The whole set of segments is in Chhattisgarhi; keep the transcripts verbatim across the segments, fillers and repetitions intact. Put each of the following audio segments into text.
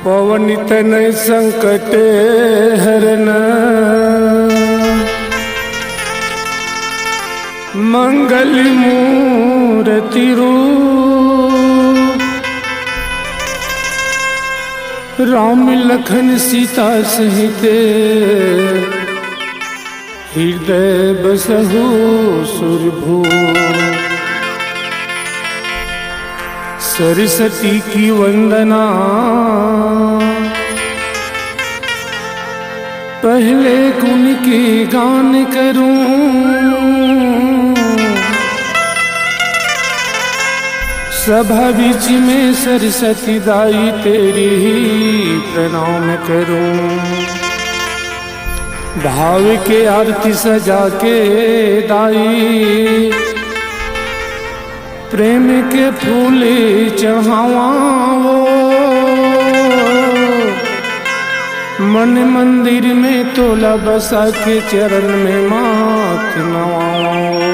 पवन तनय संकट हरन मंगल मूरति रूप। राम लखन सीता सहित हृदय बसहु सुरभूप। सरस्वती की वंदना पहले गुण के गान करूं। सभा बीच में सरस्वती दाई तेरी ही प्रणाम करूं। भाव के आरती सजा के दाई प्रेम के फूल चढ़ावा वो। मन मंदिर में तोला बसा के चरण में माथ नवावा वो।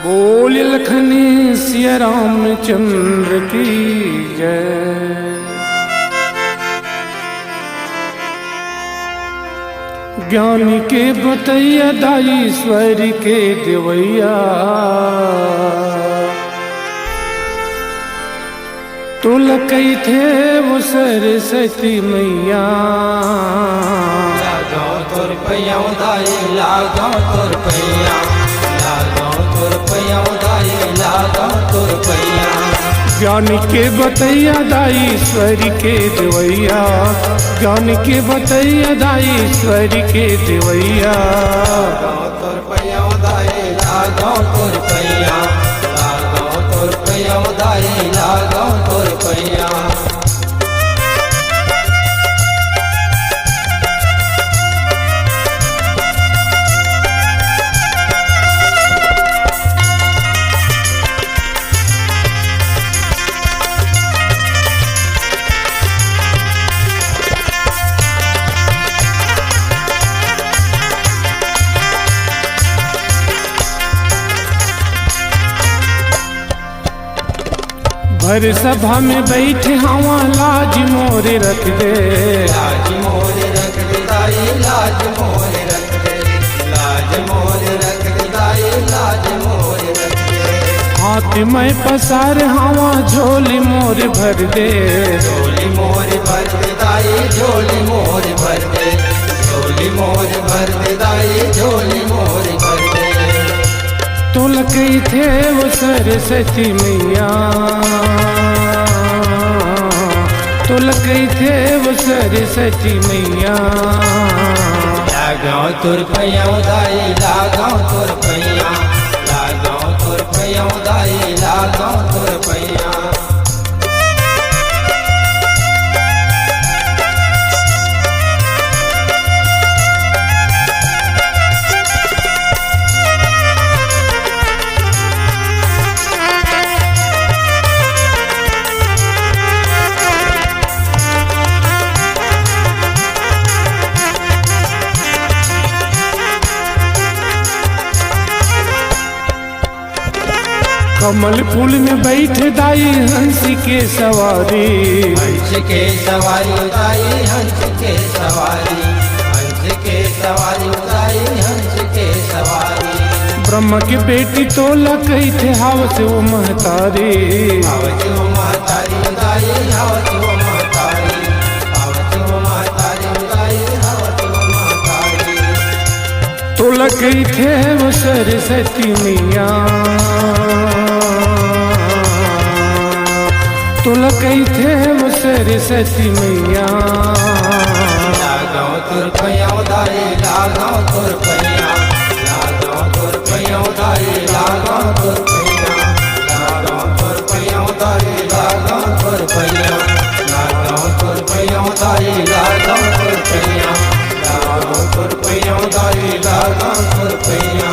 बोल लखन सिया रामचंद्र की जय। ज्ञान के बतैया दाई ईश्वर के देवैया। तोला कहिथे वो सरस्वती मैया। लागो तोर पैया दाई, लागो तोर पैया, लागो तोर पैया दाई, लागो तोर पैया। ज्ञान के बतैया दाई ईश्वर के देवैया, ज्ञान के बतैया दाई ईश्वर के देवैया। लागो तोर पैया दाई, लागो तोर पैया, लागो तोर पैया दाई, लागो तोर पैया। भर सभा में बइठे हवा, लाज मोर रख दे। लाज मोर रख दे दाई, लाज मोर रख दे, लाज मोर रख दे दाई, लाज मोर रख दे। हाथ में पसार हवा, झोली मोर भर दे। झोली मोर भर दे दाई, झोली मोर भर दे, झोली मोर भर दे दाई, झोली मोर भर दे। तोला कहिथे वो सरस्वती मैया, तोला कहिथे वो सरस्वती मैया। लागो तोर पैया दाई, लागो तोर पैया, लागो तोर पैया दाई, लागो तोर पैया। कमल फूल में बइठे दाई हंस के सवारी। हंस के सवारी दाई, हंस के सवारी, हंस के सवारी दाई, हंस के सवारी। ब्रह्मा के बेटी तोला कहिथे, हावस वो महतारी। हावस वो महतारी दाई, हावस वो महतारी, हावस वो महतारी दाई, हावस वो महतारी। तोला कहिथे वो सरस्वती मैया, तोला कहिथे वो सरस्वती मैया। लागो तोर पैया दाई, लागो तोर पैया, लागो तोर पैया दाई, लागो तोर पैया, लागो तोर पैया दाई, लागो तोर पैया, लागो तोर पैया दाई, लागो तोर पैया। लागो तोर पैया दाई, लागो तोर पैया,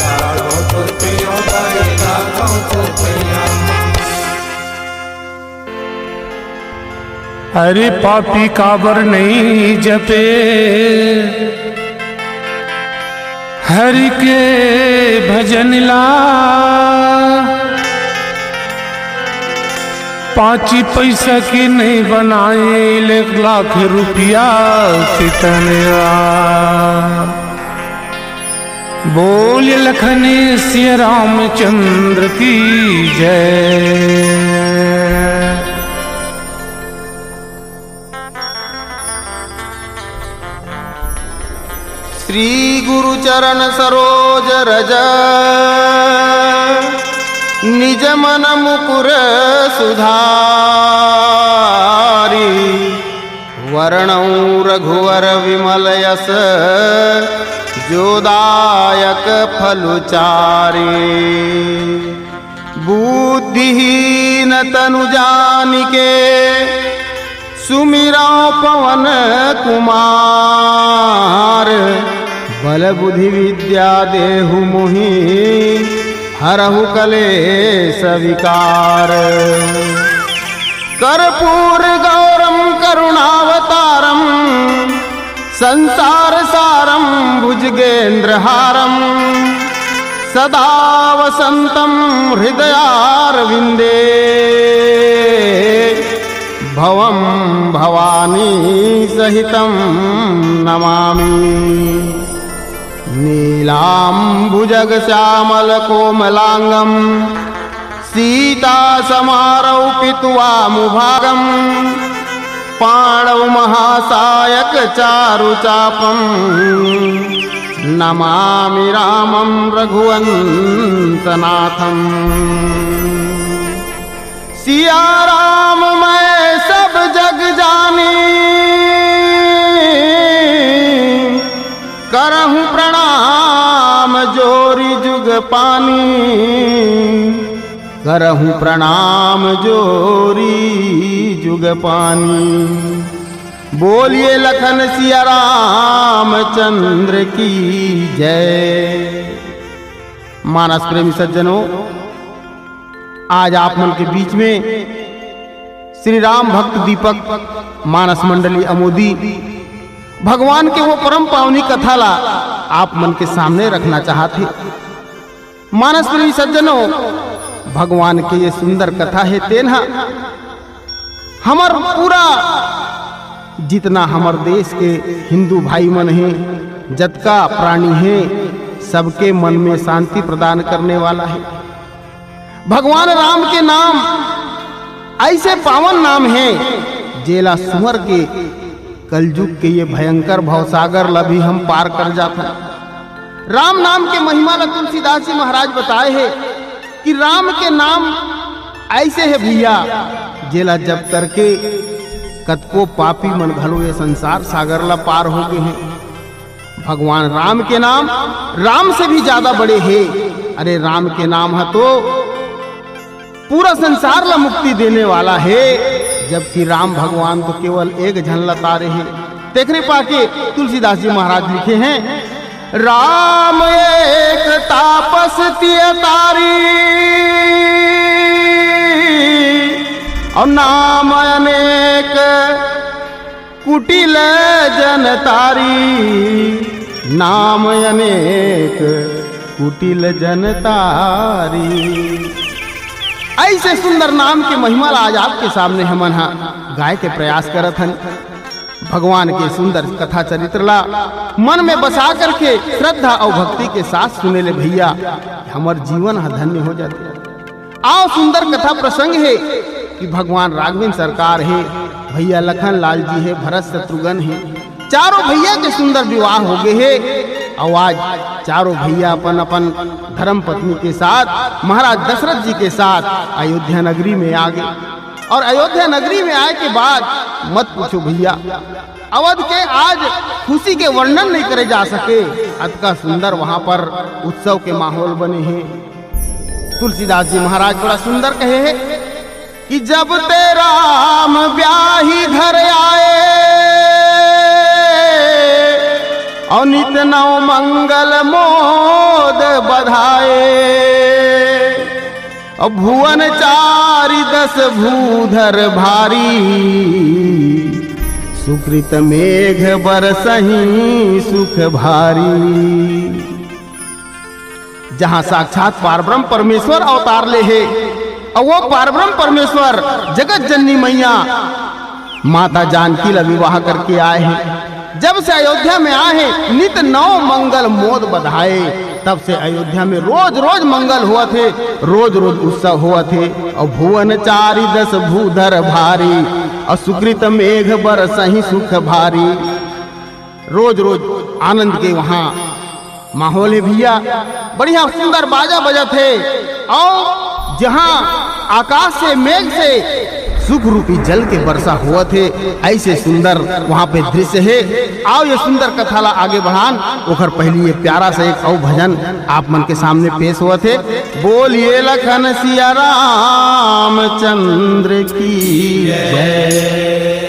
लागो तोर पैया दाई, लागो तोर पैया। अरे पापी काबर नइ जपे हरि के भजन ला। पाँची पैसा के नहीं बनाए, एक लाख रुपया के तनवा। बोल लखन सिया रामचंद्र की जय। श्री गुरु चरण सरोज रज, निज मन मुकुर सुधारी। वरणौ रघुवर विमल यस, जो दायक फल चारी। बुद्धिहीन तनु जानिके, सुमिरौ पवन कुमार। बल बुद्धि विद्या देहु मोहि, हरहु कलेस विकार। कर्पूर गौरम करुणावतारम, संसार सारम भुजगेंद्र हारम। सदा वसंतम हृदयारविंदे, भवं भवानी सहितं नमामि। नीलाम्बुजगश्यामलकोमलाङ्गं, सीतासमारोपितवामुभागं, पाणौ महासायकचारुचापं, नमामि रामं रघुवंशनाथं। सिया राम मैं सब जग जानी, करहूँ प्रणाम जोरी जुग पानी, करहूँ प्रणाम जोरी जुग पानी। बोलिए लखन सिया रामचंद्र की जय। मानस प्रेमी सज्जनों, आज आप मन के बीच में श्री राम भक्त दीपक मानस मंडली अमोदी भगवान के वो परम पावनी कथा ला आप मन के सामने रखना चाहत हे। मानस प्रेमी सज्जनों, भगवान के ये सुंदर कथा हे, तेन ह हमर पूरा जितना हमर देश के हिंदू भाई मन हे, जतका प्राणी हे, सबके मन में शांति प्रदान करने वाला हे। भगवान राम के नाम ऐसे पावन नाम हे, जेला सुमर के कलयुग के ये भयंकर भवसागर ला भी हम पार कर जाथन। राम नाम के महिमा ला तुलसीदास जी महाराज बताए हे कि राम के नाम ऐसे हे भैया, जेला जप करके कतको पापी मन घलो ये संसार सागर ला पार हो गए हे। भगवान राम के नाम राम से भी ज्यादा बड़े हे। अरे, राम के नाम ह तो पूरा संसार ला मुक्ति देने वाला हे, जबकि राम भगवान तो केवल एक झन ला तारे हे। तेखरे पाके तुलसीदास जी महाराज लिखे हे, राम एक तापस तिय तारी, और नाम अनेक कुटिल जन तारी, नाम अनेक कुटिल जन तारी। ऐसे सुंदर नाम के महिमा ला आज आपके सामने हमन हा गाय के प्रयास करत हन। भगवान के सुंदर कथा चरित्र ला मन में बसा करके श्रद्धा अउ भक्ति के साथ सुने ले भैया, हमर जीवन हा धन्य हो जाथे। आओ, सुंदर कथा प्रसंग हे कि भगवान राघवेंद्र सरकार हे, भैया लखन लाल जी हे, भरत शत्रुघ्न हे, चारों भैया के सुंदर विवाह हो गए हे। अउ आज चारों भैया अपन अपन धर्म पत्नी के साथ महाराज दशरथ जी के साथ अयोध्या नगरी में आ गए। और अयोध्या नगरी में आए के बाद मत पूछो भैया, अवध के आज खुशी के वर्णन नहीं करे जा सके। अतका सुंदर वहां पर उत्सव के माहौल बने हे। तुलसीदास जी महाराज बड़ा सुंदर कहे हे कि जब ते राम ब्याही घर आए, और नित नव मंगल मोद बधाए। और भुवन चारि दस भूधर भारी, सुकृत मेघ बरसहि सुख भारी। जहां साक्षात पारब्रह्म परमेश्वर अवतार ले हे, अउ वो पारब्रह्म परमेश्वर जगत जननी मैया माता जानकी ला विवाह करके आए हे। जब से अयोध्या में आए हे, नित नौ मंगल मोद बधाए। तब से अयोध्या में रोज रोज मंगल होवत हे, रोज रोज उत्सव होवत हे। अउ भुवन चारि दस भूधर भारी, अउ सुकृत मेघ बरसहि सुख भारी। रोज रोज आनंद के वहाँ माहौल हे भैया, बढ़िया सुंदर बाजा बजत हे, अउ जहाँ आकाश से मेघ से सुख रूपी जल के वर्षा होवत हे, ऐसे सुंदर वहाँ पे दृश्य हे। आओ ये सुंदर कथा ला आगे बढ़ान, ओखर पहली ये प्यारा सा एक अउ भजन आप मन के सामने पेश होवत हे। बोलिए लखन सिया रामचंद्र की जय।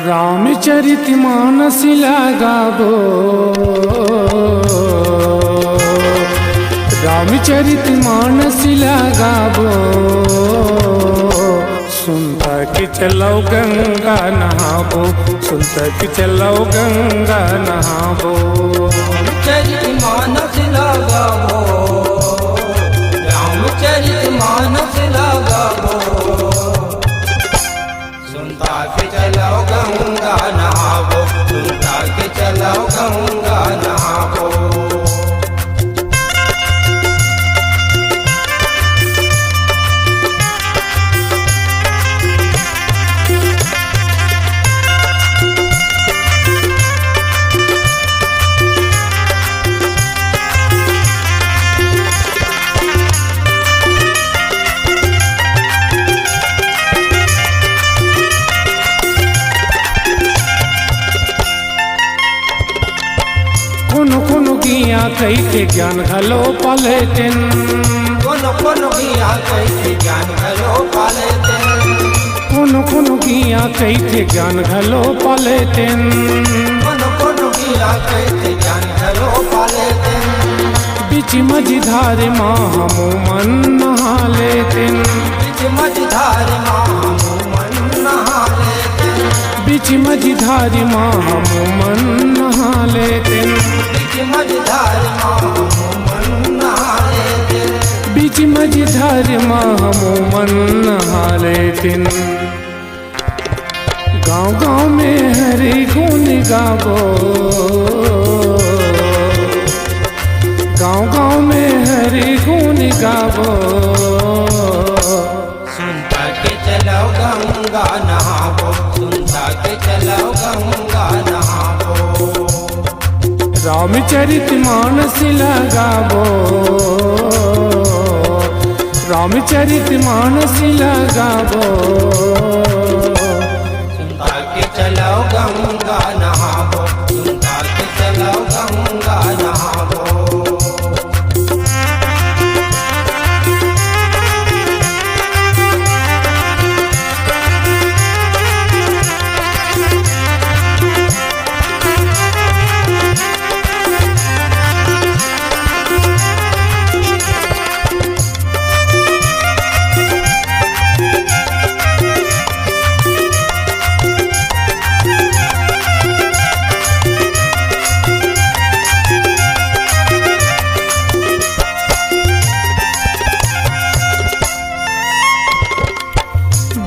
रामचरित मानस ला गाबो, रामचरित मानस ला गाबो। सुनता के चलव गंगा नहाबो, सुनता के चलव गंगा नहाबो। रामचरित मानस ला गाबो, रामचरित मानस ला गाबो। सुनता के चलव गंगा नहाबो, सुनता के चलव गंगा नहाबो। कोनो कोनो गिया कहिथे ज्ञान घलो पालेतेन। कोनो कोनो गिया कहिथे ज्ञान घलो पालेतेन। कोनो कोनो गिया कहिथे ज्ञान घलो पालेतेन। कोनो कोनो गिया कहिथे ज्ञान घलो पालेतेन। बीच मझधार मा हमू मन नहा लेतेन। बीच मझधार मा हमू मन नहा लेतेन। बीच मझधार मा हमू मन नहा लेतेन। बीच मझधार मा हमू मन नहा लेतेन। बीच मझधार मा हमू मन नहा लेतेन। गाँव गाँव में हरि गुण गाबो, गाँव गाँव में हरि गुण गाबो। सुनता के चलव गंगा नहाबो, सुनता के चलव गंगा नहाबो। रामचरित मानस ला गाबो, रामचरित मानस ला गाबो। सुनता के चलव गंगा नहाबो, सुनता के चलव गंगा नहाबो।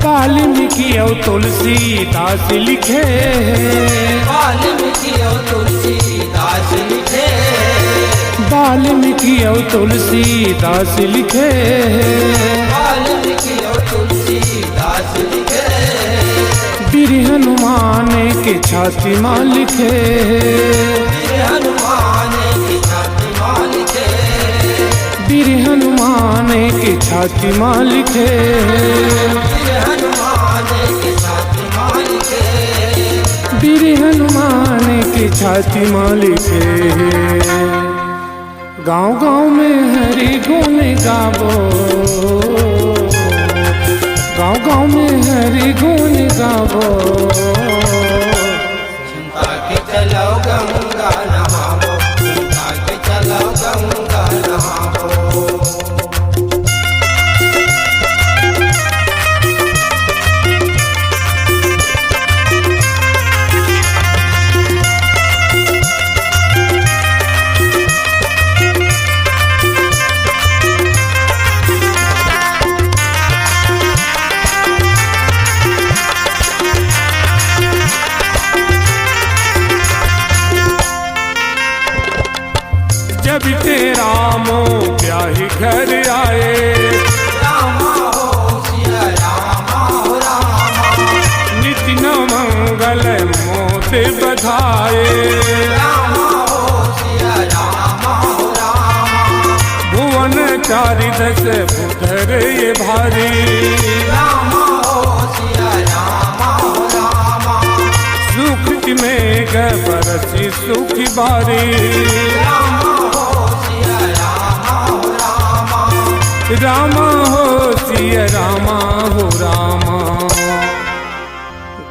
वाल्मीकि अउ तुलसीदास लिखे हे। वाल्मीकि अउ तुलसीदास लिखे हे। वाल्मीकि अउ तुलसीदास लिखे हे। वाल्मीकि अउ तुलसीदास लिखे हे। वीर हनुमान के छाती मा लिखे हे। वीर हनुमान के छाती मा लिखे हे। वीर हनुमान के छाती मा लिखे हे। वीर हनुमान के छाती मा लिखे हे। वीर हनुमान के छाती मा लिखे हे। गाँव गाँव में हरि गुण गाबो। गाँव गाँव में हरि गुण गावो। सुनता के चलो गंगा नहावो, सुनता के चलो गंगा नहावो। जब ते रामो ब्याही घर आए, रामा हो सिया रामा हो रामा। नित न मंगल मोद बधाए, रामा हो सिया रामा हो रामा। भुवन चारि दस भूधर ये भारी, रामा हो सिया रामा हो रामा। सुख मेघ बरसी सुखी बारी। रामा हो सिया रामा हो रामा। रामा हो सिया रामा हो रामा।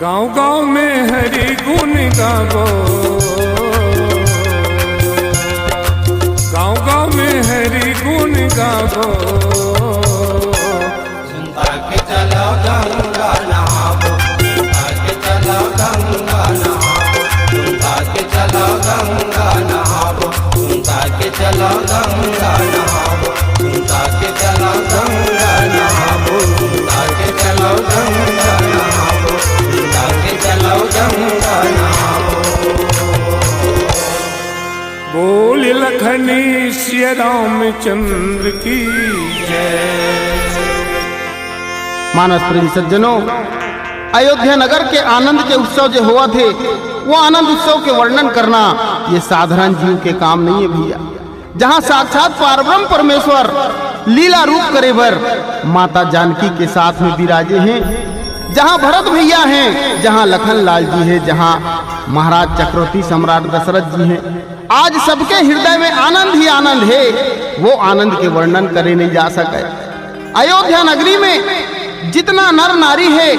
गाँव गाँव में हरि गुण गावो। गाँव गाँव में हरि गुण गावो। सुनता के चलो गंगा नहावो, सुनता के चलो गंगा नहावो, सुनता के चलो गंगा नहावो, सुनता के चलो गंगा नहावो, सुनता के चलो गंगा नहावो, सुनता के चलो गंगा नहावो, सुनता के चलो गंगा नहावो। बोल लखनी सिया रामचंद्र की जय। मानस प्रेमी सज्जनों, अयोध्या नगर के आनंद के उत्सव जो होवत हे, वो आनंद उत्सव के वर्णन करना ये साधारण जीव के काम नहीं है भैया। जहाँ साक्षात पारब्रह्म परमेश्वर लीला रूप करे बर माता जानकी के साथ में विराजे हैं, जहाँ भरत भैया हैं, जहाँ लखन लाल जी हैं, जहाँ महाराज चक्रवर्ती सम्राट दशरथ जी हैं, आज सबके हृदय में आनंद ही आनंद है, वो आनंद के वर्णन करे नहीं जा सके। अयोध्या नगरी में जितना नर नारी है,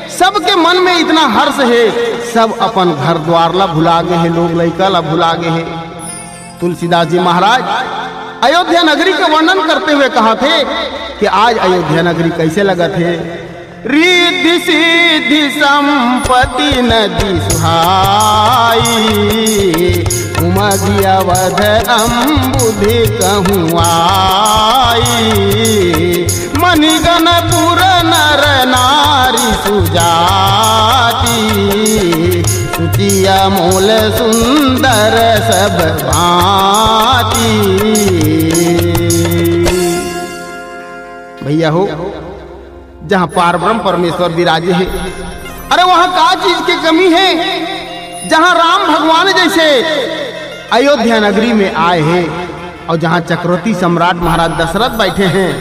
सबके मन में इतना हर्ष है, सब अपन घर द्वार ला भुला गए हैं, लोग लइका ला भुला गए हैं। तुलसीदास जी महाराज अयोध्या नगरी के वर्णन करते हुए कहा थे कि आज अयोध्या नगरी कैसे लगत हे। रिद्धि सिद्धि संपत्ति नदी सुहाई, उमधि अवध अम्बुधि कहूँ आई। मणिगण पुर नर नारी सुजाति, सुचि अमोल सुंदर सब भाँति। भैया हो, जहाँ पारब्रह्म परमेश्वर विराजे हे, अरे वहाँ का चीज के कमी है, जहाँ राम भगवान जैसे अयोध्या नगरी में आए हैं और जहाँ चक्रवर्ती सम्राट महाराज दशरथ बैठे हैं,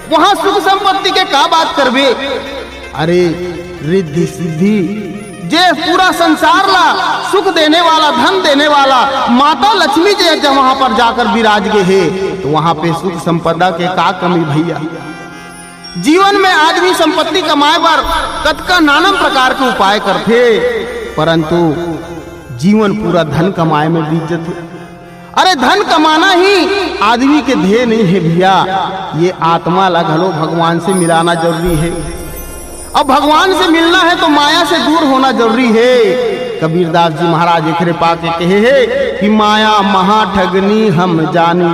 वहाँ सुख संपत्ति के का बात करबे? अरे रिद्धि सिद्धि, जे पूरा संसार ला सुख देने वाला, धन देने वाला माता लक्ष्मी जे जब वहाँ पर जाकर विराज गए है, तो वहाँ पे सुख संपदा के का कमी भैया? जीवन में आदमी संपत्ति कमाए बर कतका नाना प्रकार के उपाय करथे, परंतु जीवन पूरा धन कमाए में बीत जथे। अरे धन कमाना ही आदमी के ध्येय नहीं है भैया, ये आत्मा ला घलो भगवान से मिलाना जरूरी है। अब भगवान से मिलना है तो माया से दूर होना जरूरी है। कबीरदास जी महाराज एकरे पाके कहे हे कि माया महा ठगनी हम जानी।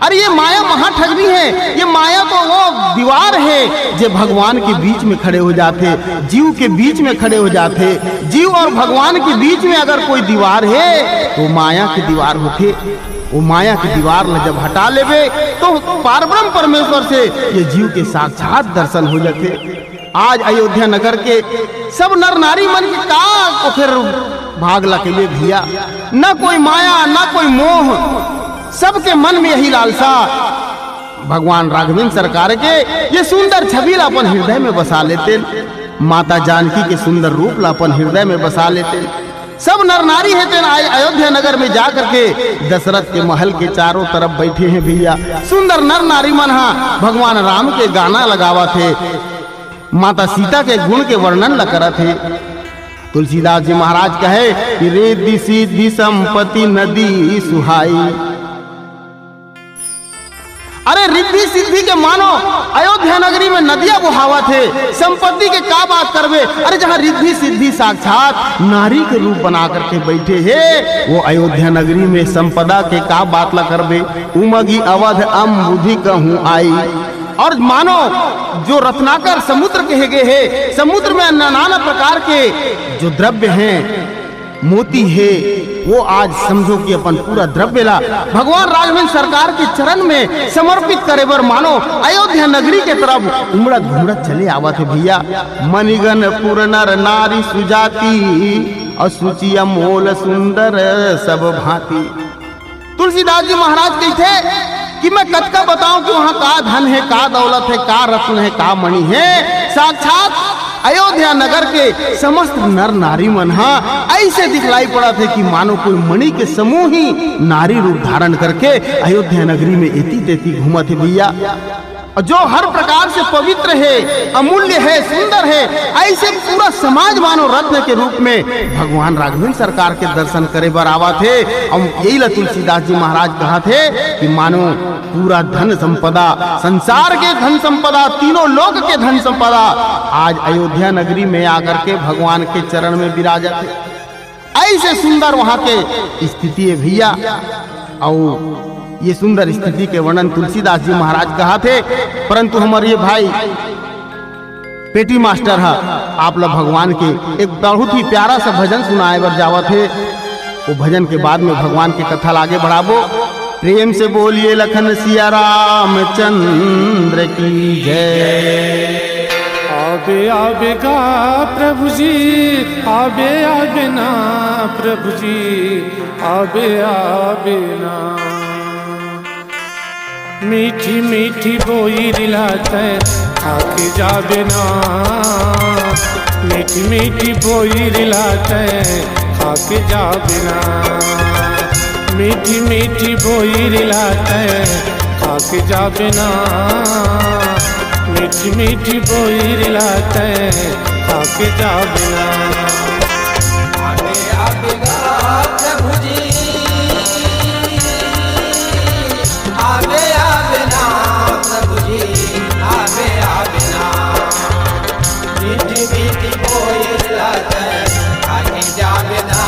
अरे ये माया महा ठगनी है, ये माया तो वो दीवार है जे भगवान के बीच में खड़े हो जाथे, जीव के बीच में खड़े हो जाथे। जीव और भगवान के बीच में अगर कोई दीवार है तो माया की दीवार होथे। वो माया की दीवार ला जब हटा लेबे तो पारब्रह्म परमेश्वर से ये जीव के साक्षात दर्शन हो जाथे। आज अयोध्या नगर के सब नर नारी मन के का ओखर भाग ला कइबे भैया, न कोई माया, न कोई मोह, सबके मन में यही लालसा। भगवान राघवेंद्र सरकार के ये सुंदर छवि ला अपन हृदय में बसा लेते, माता जानकी के सुंदर रूप ला अपन हृदय में बसा लेते। सब नर नारी हे तेन आए अयोध्या नगर में जा करके दशरथ के महल के चारों तरफ बैठे हैं भैया। सुंदर नर नारी मन हा भगवान राम के गाना लगावत हे। माता सीता के गुण के वर्णन ल करत हे। तुलसीदास जी महाराज कहे कि रिद्धि सिद्धि संपत्ति नदी सुहाई। अरे, रिद्धि सिद्धि के मानो अयोध्या नगरी में नदिया बोहावत हे, संपत्ति के का बात करबे। अरे, जहाँ रिद्धि सिद्धि साक्षात नारी के रूप बना करके बैठे हे, वो अयोध्या नगरी में संपदा के का बात ला करबे। उमगी अवध अम्बुधि कहूँ आई। और मानो जो रत्नाकर समुद्र कहे गए हे, समुद्र में नाना प्रकार के जो द्रव्य हैं, मोती हे, वो आज समझो कि अपन पूरा द्रव्य ला भगवान राघवेंद्र सरकार के चरण में समर्पित करे बर मानो अयोध्या नगरी के तरफ उमड़त घुमड़त चले आवत हे भैया। मणिगन पुर नर नारी सुजाति, और सुचि अमोल सुंदर सब भांति। तुलसीदास जी महाराज कहिथे कि मैं कतका बताऊं कि वहां का धन हे, का दौलत हे, का रत्न हे, का मणि हे। साक्षात अयोध्या नगर के समस्त नर नारी मन हा ऐसे दिखलाई पड़त हे कि मानो कोई मणि के समूह ही नारी रूप धारण करके अयोध्या नगरी में एती तेती घूमत हे भैया। और जो हर प्रकार से पवित्र हे, अमूल्य हे, सुंदर हे, ऐसे पूरा समाज मानो रत्न के रूप में भगवान राघवेंद्र सरकार के दर्शन करे बर आवत हे। और यही ला तुलसीदास जी महाराज कहत हे कि मानो पूरा धन संपदा, संसार के धन संपदा, तीनों लोक के धन संपदा आज अयोध्या नगरी में आकर के भगवान के चरण में विराजत हे। ऐसे सुंदर वहां के स्थिति हे भैया। और ये सुंदर स्थिति के वर्णन तुलसीदास जी महाराज कहत हे, परंतु हमर ये भाई पेटी मास्टर ह आप ला भगवान के एक बहुत ही प्यारा सा भजन सुनाए बर जावत हे। वो भजन के बाद में भगवान के कथा ला आगे बढ़ाबो। प्रेम से बोलिए लखन सिया रामचंद्र की जय। आबे आबे गा प्रभु जी, आबे आबे ना प्रभु जी, आबे आबे ना। मीठी मीठी बोइर ला तैं खाके जाबे ना, मीठी मीठी बोइर ला तैं खाके जाबे ना, मीठी मीठी बोइर ला तैं खाके जाबे ना, मीठी मीठी बोइर ला तैं खाके जाबे ना। आबे आबे गा प्रभु जी, आबे आबे ना प्रभु जी, आबे आबे ना। मीठी मीठी बोइर ला तैं खाके जाबे ना,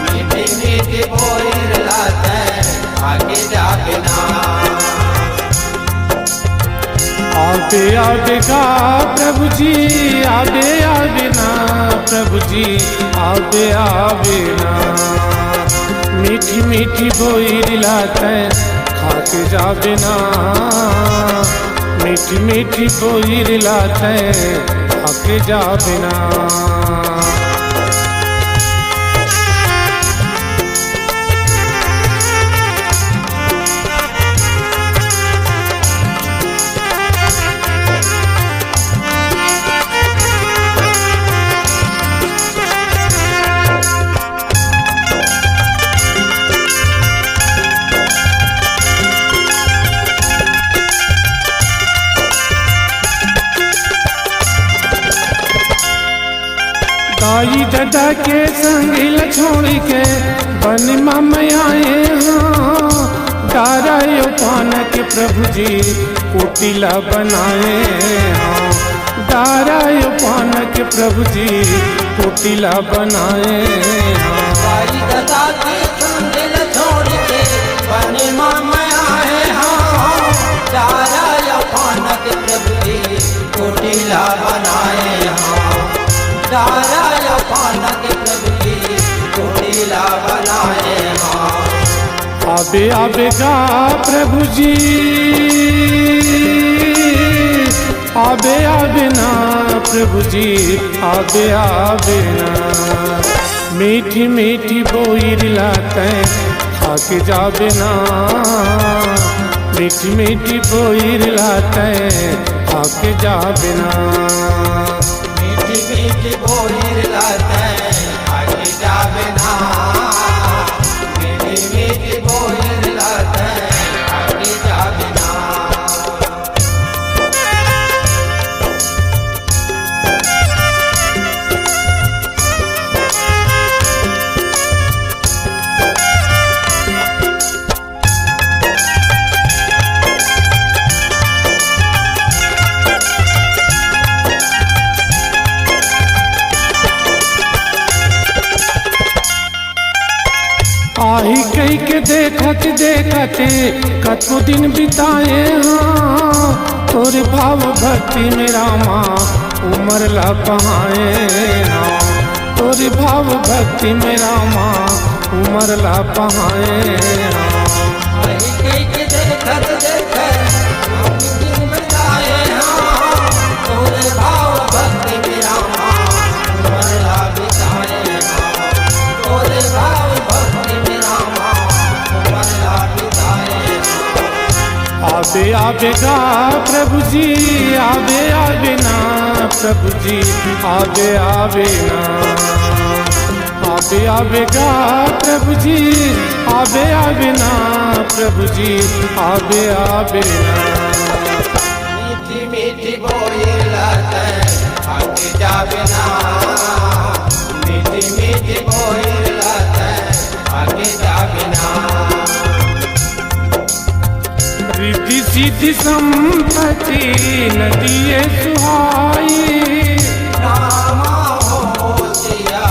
मीठी मीठी बोइर ला तैं खाके जाबे ना। आबे आबे गा प्रभु जी, आबे आबे ना प्रभु जी, आबे आबे ना। मीठी मीठी बोइर ला तैं खाके जाबे ना, मीठी मीठी बोइर ला तैं खाके जाबे ना। दाई ददा के संग ल छोड़ के बन म मैं आए हँव। डारा यो पान के प्रभु जी कुटिला बनाए हँव। डारा यो पान के प्रभु जी कुटिला बनाए हँव। दाई ददा के संग ल छोड़ के बन म मैं आए हँव। डारा यो पान के प्रभु जी कुटिला बनाए हँव। डारा यो पान के प्रभु जी कुटिला बनाए हँव। आबे आबे गा प्रभु जी, आबे आबे ना प्रभु जी, आबे आबे ना। मीठी मीठी बोइर ला तैं खाके जाबे ना, मीठी मीठी बोइर ला तैं खाके जाबे ना। मीठी मीठी बोइर ला तैं खाके जाबे ना, मीठी मीठी बोइर ला तैं खाके जाबे ना। आही कहिके देखत देखत कतको दिन बिताए हाँ, तोर भाव भक्ति में रामा उमर ला पहाए हाँ, तोर भाव भक्ति में रामा उमर ला पहाए हाँ। आही कहिके देखत देखत कतको दिन बिताए हाँ, तोर भाव भक्ति में रामा उमर ला बिताए हाँ, तोर भाव भक्ति में रामा उमर ला बिताए हाँ। आबे आबे गा प्रभु जी, आबे आबे ना प्रभु जी, आबे आबे ना। आबे आबे गा प्रभु जी, आबे आबे ना प्रभु जी, आबे आबे ना। मीठी मीठी बोलिला तैं भाग जाबे ना, मीठी मीठी बोलिला तैं भाग जाबे ना। रिद्धि सिद्धि संपत्ति न दिए सुहाई। रामा हो सिया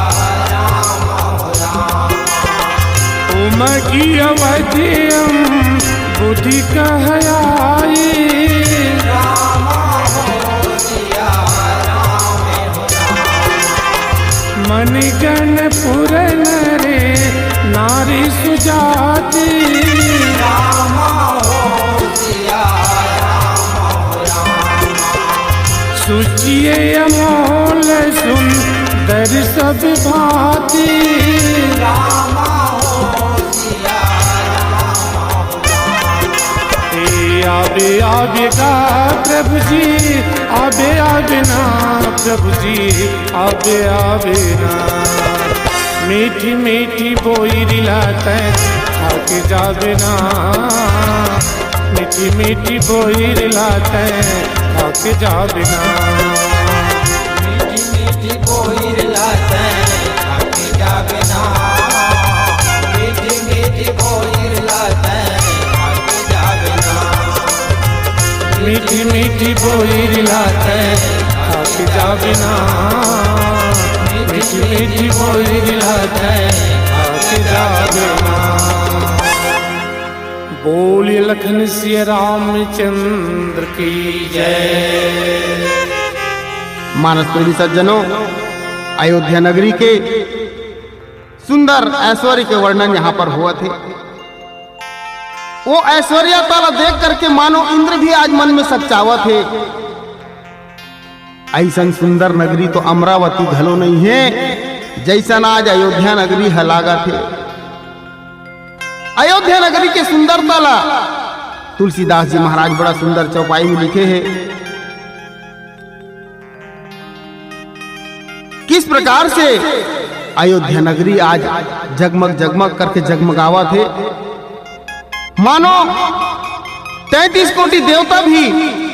रामा हो रामा। उमकी अवधि हम बुद्धि कह आई। रामा हो सिया रामा हो रामा। मणिगण पुर नरे नारी सुजाति। रामा हो सिया रामा हो रामा। सुचिए अमोल सुंदर सब भांति। रामा हो सिया रामा हो रामा। ए आबे आबे गा प्रभु जी, आबे आबे ना प्रभु जी, आबे आबे ना। मीठी मीठी बोलिला तैं भाग जाबे ना, मीठी मीठी बोलिला तैं भाग जाबे ना। मीठी मीठी बोलिला तैं भाग जाबे ना, मीठी मीठी बोलिला तैं भाग जाबे ना। मीठी मीठी बोलिला तैं भाग जाबे ना, मीठी मीठी बोलिला तैं भाग जाबे ना। बोलिए लखन सिया रामचंद्र की जय। मानस प्रेमी सज्जनों, अयोध्या नगरी के सुंदर ऐश्वर्य के वर्णन यहाँ पर होवत हे। वो ऐश्वर्यता ला देख करके मानो इंद्र भी आज मन में सच्चावत हे। अइसन सुंदर नगरी तो अमरावती घलो नइ हे, जइसन आज अयोध्या नगरी ह लागत हे। अयोध्या नगरी के सुंदरता ला तुलसीदास जी महाराज बड़ा सुंदर चौपाई में लिखे हे। किस प्रकार से अयोध्या नगरी आज जगमग जगमग करके जगमगावत हे, मानो तैंतीस कोटि देवता भी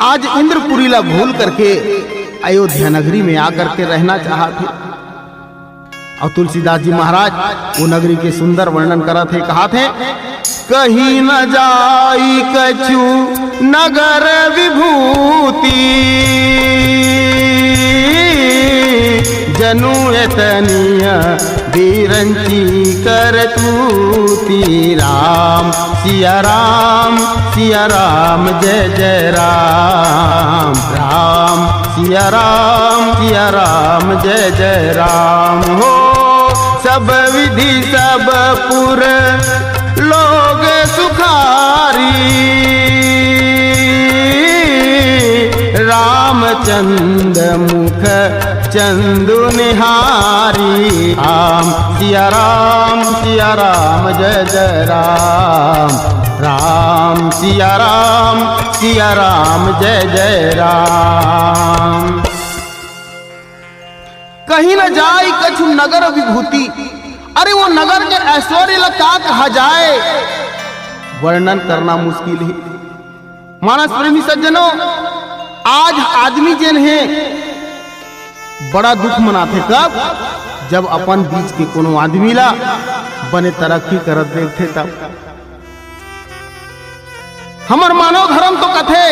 आज इंद्रपुरी ला भूल करके अयोध्या नगरी में आकर के रहना चाहत हे। अउ तुलसीदास जी महाराज वो नगरी के सुंदर वर्णन करत हे, कहत हे, कहीं न जाई कछु नगर विभूति, जनु एतनिया बिरंची करतूती। राम सिया राम, सिया राम, जय जय राम। राम सिया राम, सिया राम, जय जय राम हो। सब विधि सब पुर लोग सुखारी, रामचंद मुख चंदु निहारी। राम सिया राम, सिया राम, जय जय राम। राम सिया राम, सिया राम, जय जय राम। कहीं न जाई कछु नगर विभूति। अरे वो नगर के ऐश्वर्य ला का कहा जाए, वर्णन करना मुश्किल हे। मानस प्रेमी सज्जनों, आज आदमी जेन हे बड़ा दुख मनाथे, कब? जब अपन बीच के कोनो आदमी ला बने तरक्की करत देखथे तब। हमर मानव धर्म तो कथे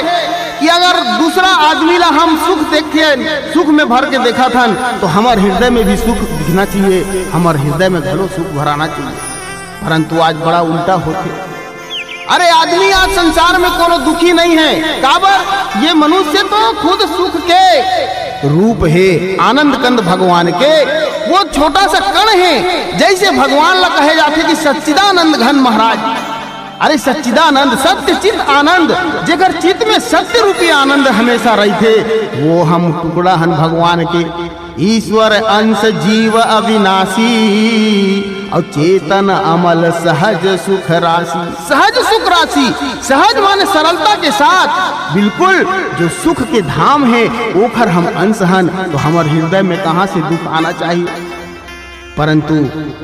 कि अगर दूसरा आदमी ला हम सुख देखथन, सुख में भर के देखत हन, तो हमर हृदय में भी सुख दिखना चाहिए, हमर हृदय में घलो सुख भराना चाहिए। परंतु आज बड़ा उल्टा होथे। अरे, आदमी आज संसार में कोनो दुखी नहीं है। काबर? ये मनुष्य तो खुद सुख के रूप हे, आनंद कंद भगवान के वो छोटा सा कण हे। जैसे भगवान ला कहे जाथे कि सच्चिदानंद घन महाराज, अरे सच्चिदानंद, सत्य चित आनंद, जेकर चित में सत्य रूपी आनंद हमेशा रहिथे, वो हम टुकड़ा हन भगवान के। ईश्वर अंश जीव अविनाशी, अउ चेतन अमल सहज सुख राशि। सहज सुख राशि, सहज माने सरलता के साथ, बिल्कुल जो सुख के धाम हे, ओखर हम अंश हन, तो हमर हृदय में कहाँ से दुख आना चाहिए? परंतु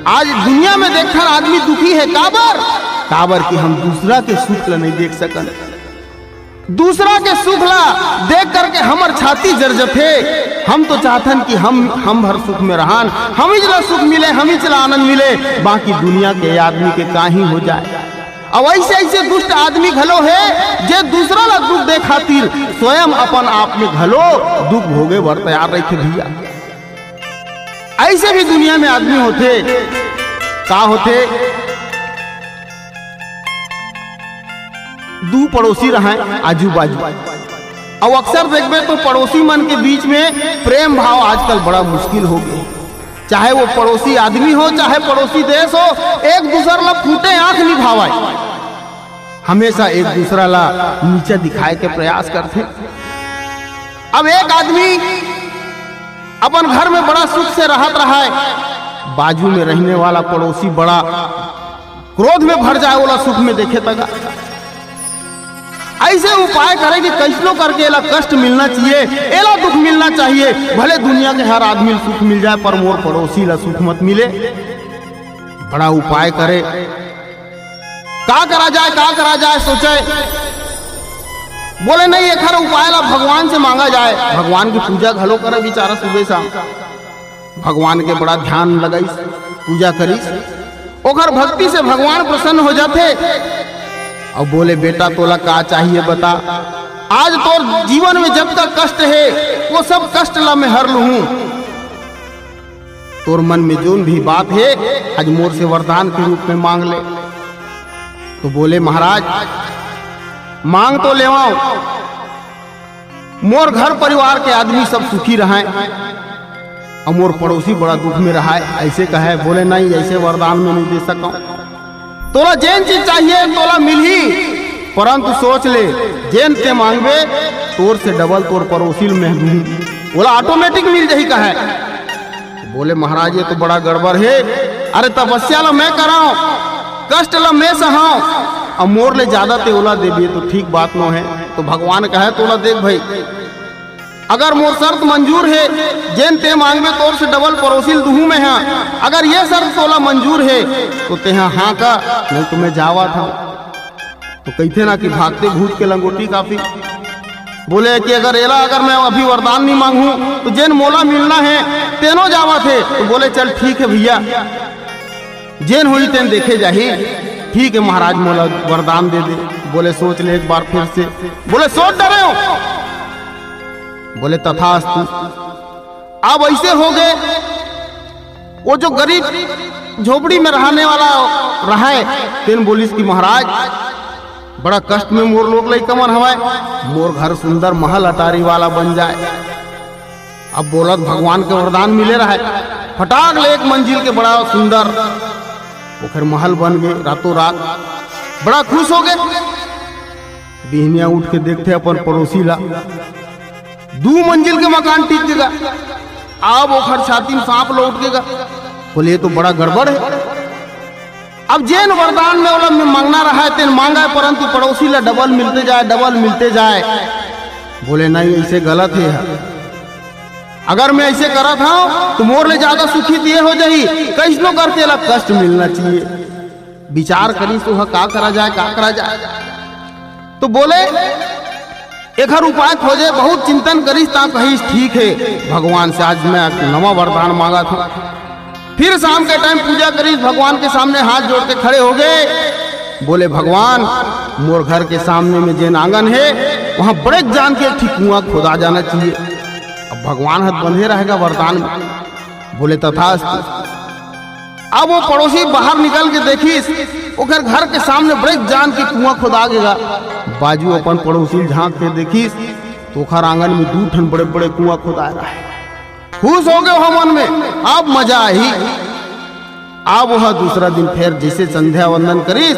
आज दुनिया में देखथन आदमी दुखी हे, काबर? काबर कि हम दूसरा के सुख ल नहीं देख सकन। दूसरा के सुख ला देख करके हमर छाती जर जथे। हम तो चाहथन कि हम, हम भर सुख में रहन, हमीच ला सुख मिले, हमीच ला आनंद मिले, बाकी दुनिया के आदमी के काही हो जाए। अब ऐसे ऐसे दुष्ट आदमी घलो हे, जे दूसरा ला दुख दे खातिर स्वयं अपन आप में घलो दुख भोगे बर तैयार रहिथे भैया। ऐसे भी दुनिया में आदमी होथे। का होथे? दू पड़ोसी रहय आजू बाजू, अउ अक्सर देखबे तो पड़ोसी मन के बीच में प्रेम भाव आजकल बड़ा मुश्किल हो गए। चाहे वो पड़ोसी आदमी हो, चाहे पड़ोसी देश हो, एक दूसर ला फूटे आंख निभावय, हमेशा एक दूसरा ला नीचा दिखाए के प्रयास करथे। अब एक आदमी अपन घर में बड़ा सुख से रहत रहय, बाजू में रहने वाला पड़ोसी बड़ा क्रोध में भर जाए, ओला सुख में देखे तगा। ऐसे उपाय करे कि कैसनो करके एला कष्ट मिलना चाहिए, एला दुख मिलना चाहिए। भले दुनिया के हर आदमी ल सुख मिल जाए, पर मोर पड़ोसी ला सुख मत मिले। बड़ा उपाय करे, का करा जाए, का करा जाए, सोचे। बोले, "नहीं, एखर उपाय ला भगवान से मांगा जाए।" भगवान की पूजा घलो करे बेचारा सुबह शाम। भगवान के बड़ा ध्यान लगाइस, पूजा करिस, ओकर भक्ति से भगवान प्रसन्न हो जाथे। अउ बोले, "बेटा, तोला का चाहिए बता, आज तोर जीवन में जतका कष्ट हे, वो सब कष्ट ला मैं हर लूहूं। तोर मन में जोन भी बात हे, आज मोर से वरदान के रूप में मांग ले।" तो बोले, "महाराज, मांग तो लेवाओ, मोर घर परिवार के आदमी सब सुखी रहय, अउ मोर पड़ोसी बड़ा दुख में रहय।" ऐसे कहे, बोले, "नहीं, ऐसे वरदान में नहीं दे सकंव। तोला जेन चीज चाहिए, तोला मिलही, परंतु सोच ले, जेन ते मांगबे, तोर से डबल तोर पड़ोसी ल मैं दूहूं, ओला ऑटोमेटिक मिल जाही," कहे। बोले, "महाराज, ये तो बड़ा गड़बड़ हे। अरे, तपस्या ला मैं करांव, कष्ट ला मैं सहांव, अउ मोर ले ज्यादा ते ओला देबे तो ठीक बात नो हे।" तो भगवान कहे, "तोला देख भाई, अगर मोर शर्त मंजूर हे, जेन ते मांगबे तोर से डबल पड़ोसी ल दूहूं मैं हा, अगर ये शर्त तोला मंजूर हे, तो तेहा हां का, नहीं तो मैं जावत हंव।" तो कहिथे ना कि भागते भूत के लंगोटी काफी। बोले कि अगर एला, अगर मैं अभी वरदान नहीं मांगू, तो जेन मोला मिलना हे, तेनो जावत हे। तो बोले, "चल ठीक हे भैया, जेन होही तेन देखे जाही। ठीक हे महाराज, मोला वरदान दे दे।" बोले, "सोच ले एक बार फिर से।" बोले, "सोच डरेंव।" बोले, "तथास्तु।" अब ऐसे हो गए, वो जो गरीब झोपड़ी में रहने वाला रहय, तेन बोलिस कि महाराज, बड़ा कष्ट में मोर लोग लइका मन हवय, मोर घर सुंदर महल अटारी वाला बन जाए। अब बोलत भगवान के वरदान मिले रहय, फटाक ले एक मंजिल के बड़ा सुंदर ओखर महल बन गए रातों रात। बड़ा खुश हो गए। बिहनिया उठ के देखथे अपन पड़ोसी ला, दू मंजिल के मकान टिक गे गा। अब ओखर छाती में सांप लौट गे गा। बोले, "ये तो बड़ा गड़बड़ हे।" अब जेन वरदान में ओला मांगना रहय, तेन मांगय, परंतु पड़ोसी ला डबल मिलते जाए, डबल मिलते जाए। बोले, "नहीं, ऐसे गलत हे यार। अगर मैं ऐसे करत हंव, तो मोर ले ज्यादा सुखी तो ये हो जाही। कैसनो करके एला कष्ट मिलना चाहिए। विचार करिस तो ह, का करा जाए, का करा जाए?" तो बोले, एखर उपाय खोजे, बहुत चिंतन करिस, ता कहिस, "ठीक हे, भगवान से आज मैं नवा वरदान मांगत हंव।" फिर शाम के टाइम पूजा करिस, भगवान के सामने हाथ जोड़ के खड़े हो गए, बोले, "भगवान, मोर घर के सामने में जेन आंगन हे, वहां बड़े जान के एक ठी कुआं खोदा जाना चाहिए।" अब भगवान हाथ बंधे रहेगा वरदान में। बोले, "तथास्तु।" अब वो पड़ोसी बाहर निकल के देखिस, ओकर घर के सामने बड़े जान के कुआं खोदा गे गा। बाजू अपन पड़ोसी ल झांक के देखिस, तो ओखर आंगन में दू ठन बड़े-बड़े कुआं खोदाए रहे। खुश हो गे ओह मन में, अब मजा आही। अब वह दूसरा दिन फेर जैसे संध्या वंदन करिस,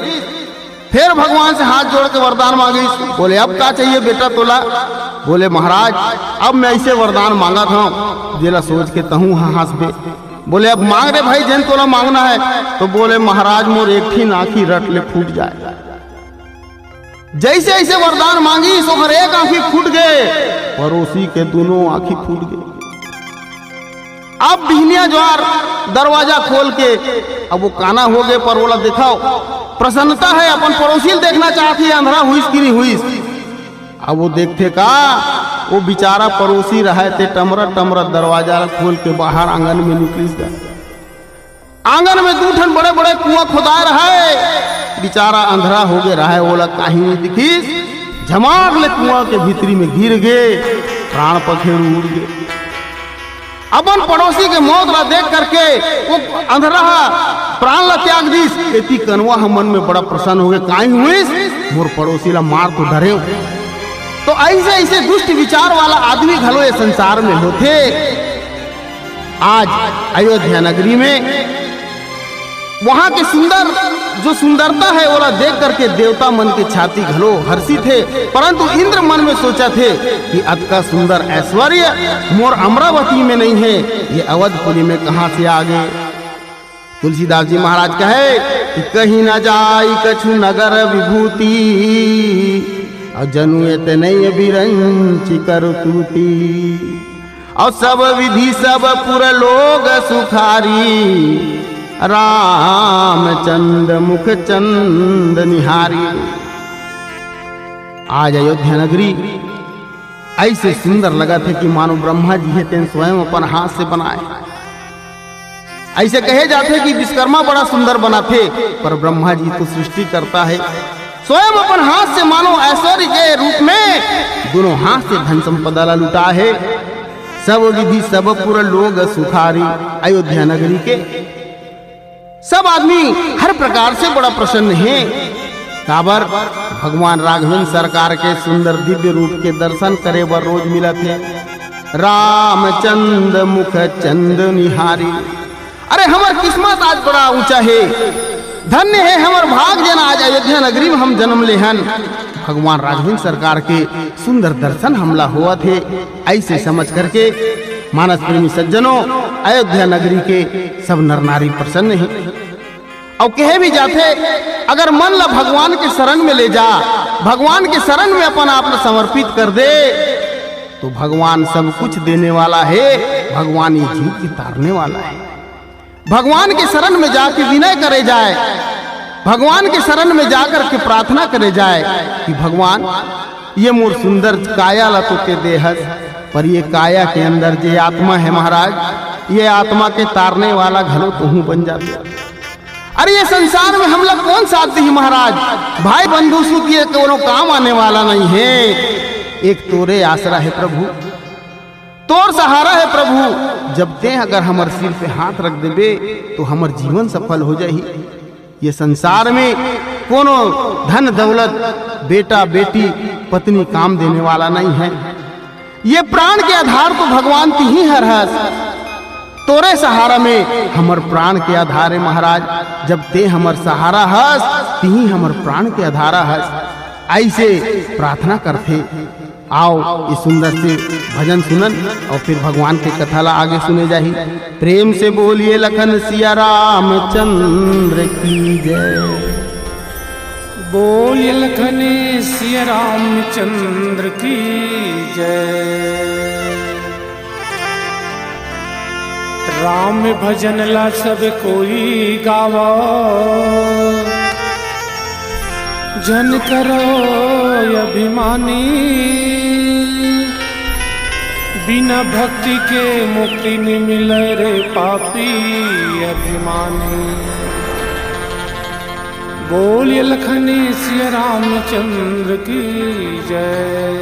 फेर भगवान से हाथ जोड़ के वरदान मांगिस। बोले, "अब का चाहिए बेटा तोला?" बोले, "महाराज, अब मैं ऐसे वरदान मांगत हंव, जेला सोच के तहूं ह हंसबे।" बोले, "अब मांग रे भाई, जेन तोला मांगना है।" तो बोले, "महाराज, मोर एक ठिन आंखी रट ले फूट जाए।" जैसे ऐसे वरदान मांगिस, ओकर एक आंखी फूट गे, पड़ोसी के दोनों आंखी फूट गे। अब बिहनिया ज्वार दरवाजा खोल के अब वो काना हो गे, पर ओला देखाव, प्रसन्नता है, अपन पड़ोसी ल देखना चाहत हे, अंधरा हुइस कि नहीं हुइस। अब वो देखथे का, वो बेचारा पड़ोसी रहय ते टमरा टमरा दरवाजा ल खोल के बाहर आंगन में निकलिस गा। आंगन में दू ठन बड़े-बड़े कुआं खोदाए रहय। बेचारा अंधरा हो गे रहय, ओला काहीं नहीं दिखिस। झमाक ले कुआं के भीतरी में गिर गे, प्राण पखेरु उड़ गे। अपन पड़ोसी के मौत ला देख करके वो अंधरा ह प्राण ला त्याग दिस। एती कनवा ह मन में बड़ा प्रसन्न हो गे, काहीं हुइस, मोर पड़ोसी ला मार तो डरेंव। तो ऐसे, ऐसे दुष्ट विचार वाला आदमी घलो ये संसार में होथे। आज अयोध्या नगरी में वहां के सुंदर, जो सुंदरता है, ओला देख करके देवता मन के छाती घलो हर्षित हे, परंतु इंद्र मन में सोचथे कि अतका सुंदर ऐश्वर्य मोर अमरावती में नहीं है, ये अवधपुरी में कहां से आ गे? तुलसीदास जी महाराज कहे कि "कहीं न जाय कछु नगर विभूति, अउ जनु एतनय बिरंचि करतूती।" अउ सब विधि सब पुर लोग सुखारी, रामचंद मुख चंद निहारी। आज अयोध्या नगरी ऐसे सुंदर लगथे कि मानो ब्रह्मा जी हे तेन स्वयं अपन हाथ से बनाए। ऐसे कहे जाथे कि विश्वकर्मा बड़ा सुंदर बनाथे, पर ब्रह्मा जी तो सृष्टि करता है। स्वयं अपन हाथ से मानो ऐश्वर्य के रूप में दोनों हाथ से धन संपदा ला लुटा है। सब विधि सब पुर लोग सुखारी, अयोध्या नगरी के सब आदमी हर प्रकार से बड़ा प्रसन्न हे। काबर भगवान राघवेंद्र सरकार के सुंदर दिव्य रूप के दर्शन करे बर रोज मिलत हे। रामचंद मुख चंद निहारी। अरे हमर किस्मत आज बड़ा ऊंचा हे, धन्य हे हमर भाग जेन आज अयोध्या नगरी में हम जन्म ले हन। भगवान राघवेंद्र सरकार के सुंदर दर्शन हमला होवत हे। ऐसे समझ करके मानस प्रेमी सज्जनों, अयोध्या नगरी के सब नर नारी प्रसन्न हे। अउ कहे भी जाथे, अगर मन ला भगवान के शरण में ले जा, भगवान के शरण में अपन आप ला समर्पित कर दे, तो भगवान सब कुछ देने वाला हे, भगवान ये जीव के तारने वाला हे। भगवान के शरण में जाके विनय करे जाए, भगवान के शरण में जाकर के प्रार्थना करे जाए कि भगवान, ये मोर सुंदर काया ला तो ते दे हस, पर ये काया के अंदर जे आत्मा हे महाराज, ये आत्मा के तारने वाला घलो तुहूं बन जाते। अरे ये संसार में हमला कौन साथ दिही महाराज, भाई बंधु सुख ये कोनो काम आने वाला नहीं हे। एक तोरे आसरा हे प्रभु, तोर सहारा हे प्रभु। जब ते अगर हमर सिर पे हाथ रख देबे तो हमर जीवन सफल हो जाही। ये संसार में कोनो धन दौलत, बेटा बेटी, पत्नी काम देने वाला नहीं है। ये प्राण के आधार तो भगवान तिही हर हस। तोरे सहारा में हमर प्राण के आधार हे महाराज। जब ते हमर सहारा हस, तिही हमर प्राण के आधारा हस। ऐसे प्रार्थना करथे। आओ, ये सुंदर से भजन सुनन अउ फिर भगवान के कथा ला आगे सुने जाही। प्रेम से बोलिए लखन सिया रामचंद्र की जय। बोलिए लखन सिया रामचंद्र की जय। राम भजन ला सब कोई गावा, झन करो अभिमानी। बिना भक्ति के मुक्ति नि मिले रे पापी अभिमानी। बोलिए लखन सिया रामचंद्र की जय।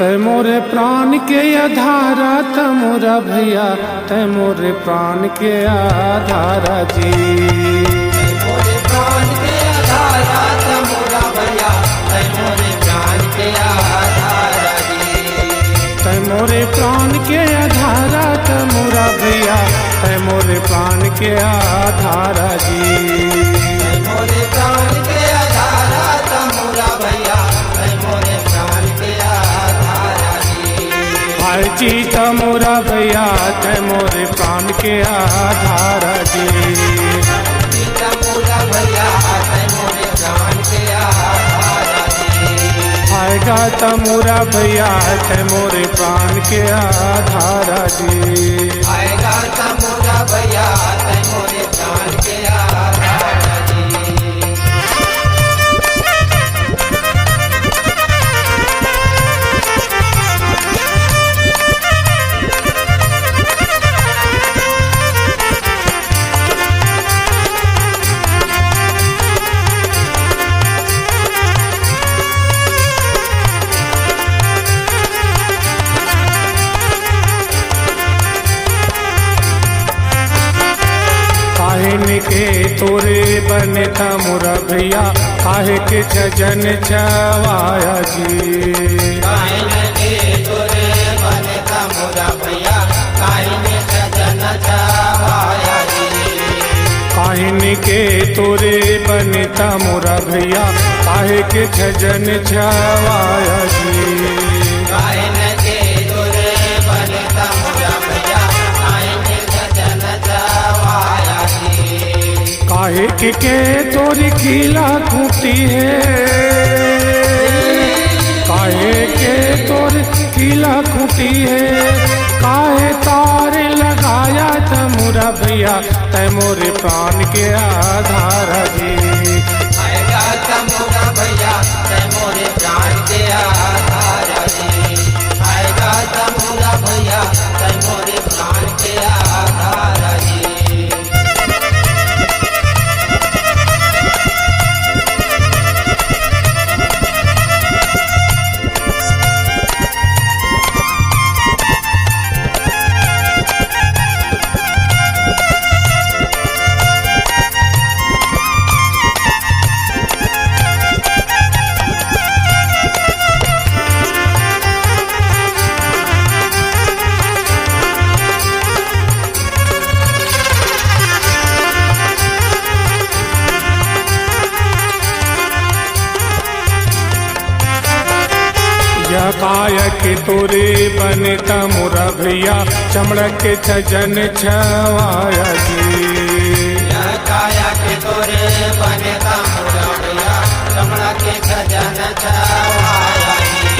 तै मोरे प्राण के आधारा, तै मोरा भैया, तै मोरे प्राण के आधारा जी। तै मोरे प्राण के आधारा, तै मोरा भैया, तै मोरे प्राण के आधारा जी। तै मोरे प्राण के आधारा, तै मोरा भैया, तै मोरे प्राण के आधारा जी। तै मोरे प्राण के आधारा, तै मोरा भैया, तै मोरे प्राण के आधारा जी। हाय जी तै मोरा भैया, तै मोरे प्राण के आधारा जी। जी तै मोरा भैया, तै मोरे प्राण के आधारा जी। हाय गा तै मोरा भैया, तै मोरे प्राण के आधारा जी। हाय गा तै मोरा भैया, तै मोरे प्राण के आधारा जी। काहिन के तोरे बने तै मोरा भैया, काहे के छजन छवाया जी। काहिन के तोरे बने तै मोरा भैया, काहिन छजन छवाया जी। काहिन के तोरे बने तै मोरा भैया, काहे के छजन छवाया जी। काहिन के तोरे बने तै मोरा भैया, काहिन छजन छवाया जी। काहे के, के तोरी खीला खूंटी हे, काहे के तोरी खीला खूंटी हे, काहे तार लगाया तै मोरा भैया, तै मोरे प्राण के आधारा जी। हाय गा तै मोरा भैया, तै मोरे प्राण के आधारा जी। हाय गा तै मोरा भैया, तै मोरे प्राण के आधारा जी। यह काया के तोरे बने तै मोरा भैया, चमड़ा के छजन छवाया जी। यह काया के तोरे बने तै मोरा भैया, चमड़ा के छजन छवाया जी।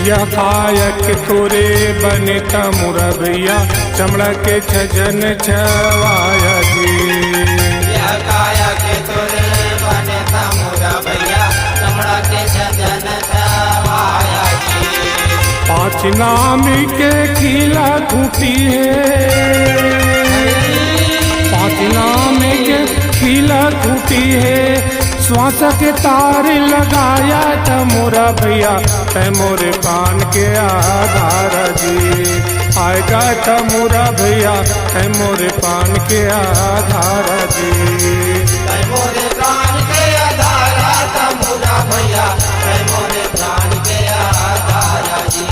यह काया के तोरे बने तै मोरा भैया, चमड़ा के छजन छवाया जी। यह काया के तोरे बने तै मोरा भैया, चमड़ा के छजन छवाया जी। पाँच नाम के खीला खूंटी हे, पाँच नाम के खीला खूंटी हे, श्वास के तार लगाया तै मोरा भैया, तै मोरे प्राण के आधारा जी। हाय गा तै मोरा भैया, तै मोरे प्राण के आधारा जी। तै मोरे प्राण के आधारा, तै मोरा भैया, तै मोरे प्राण के आधारा जी।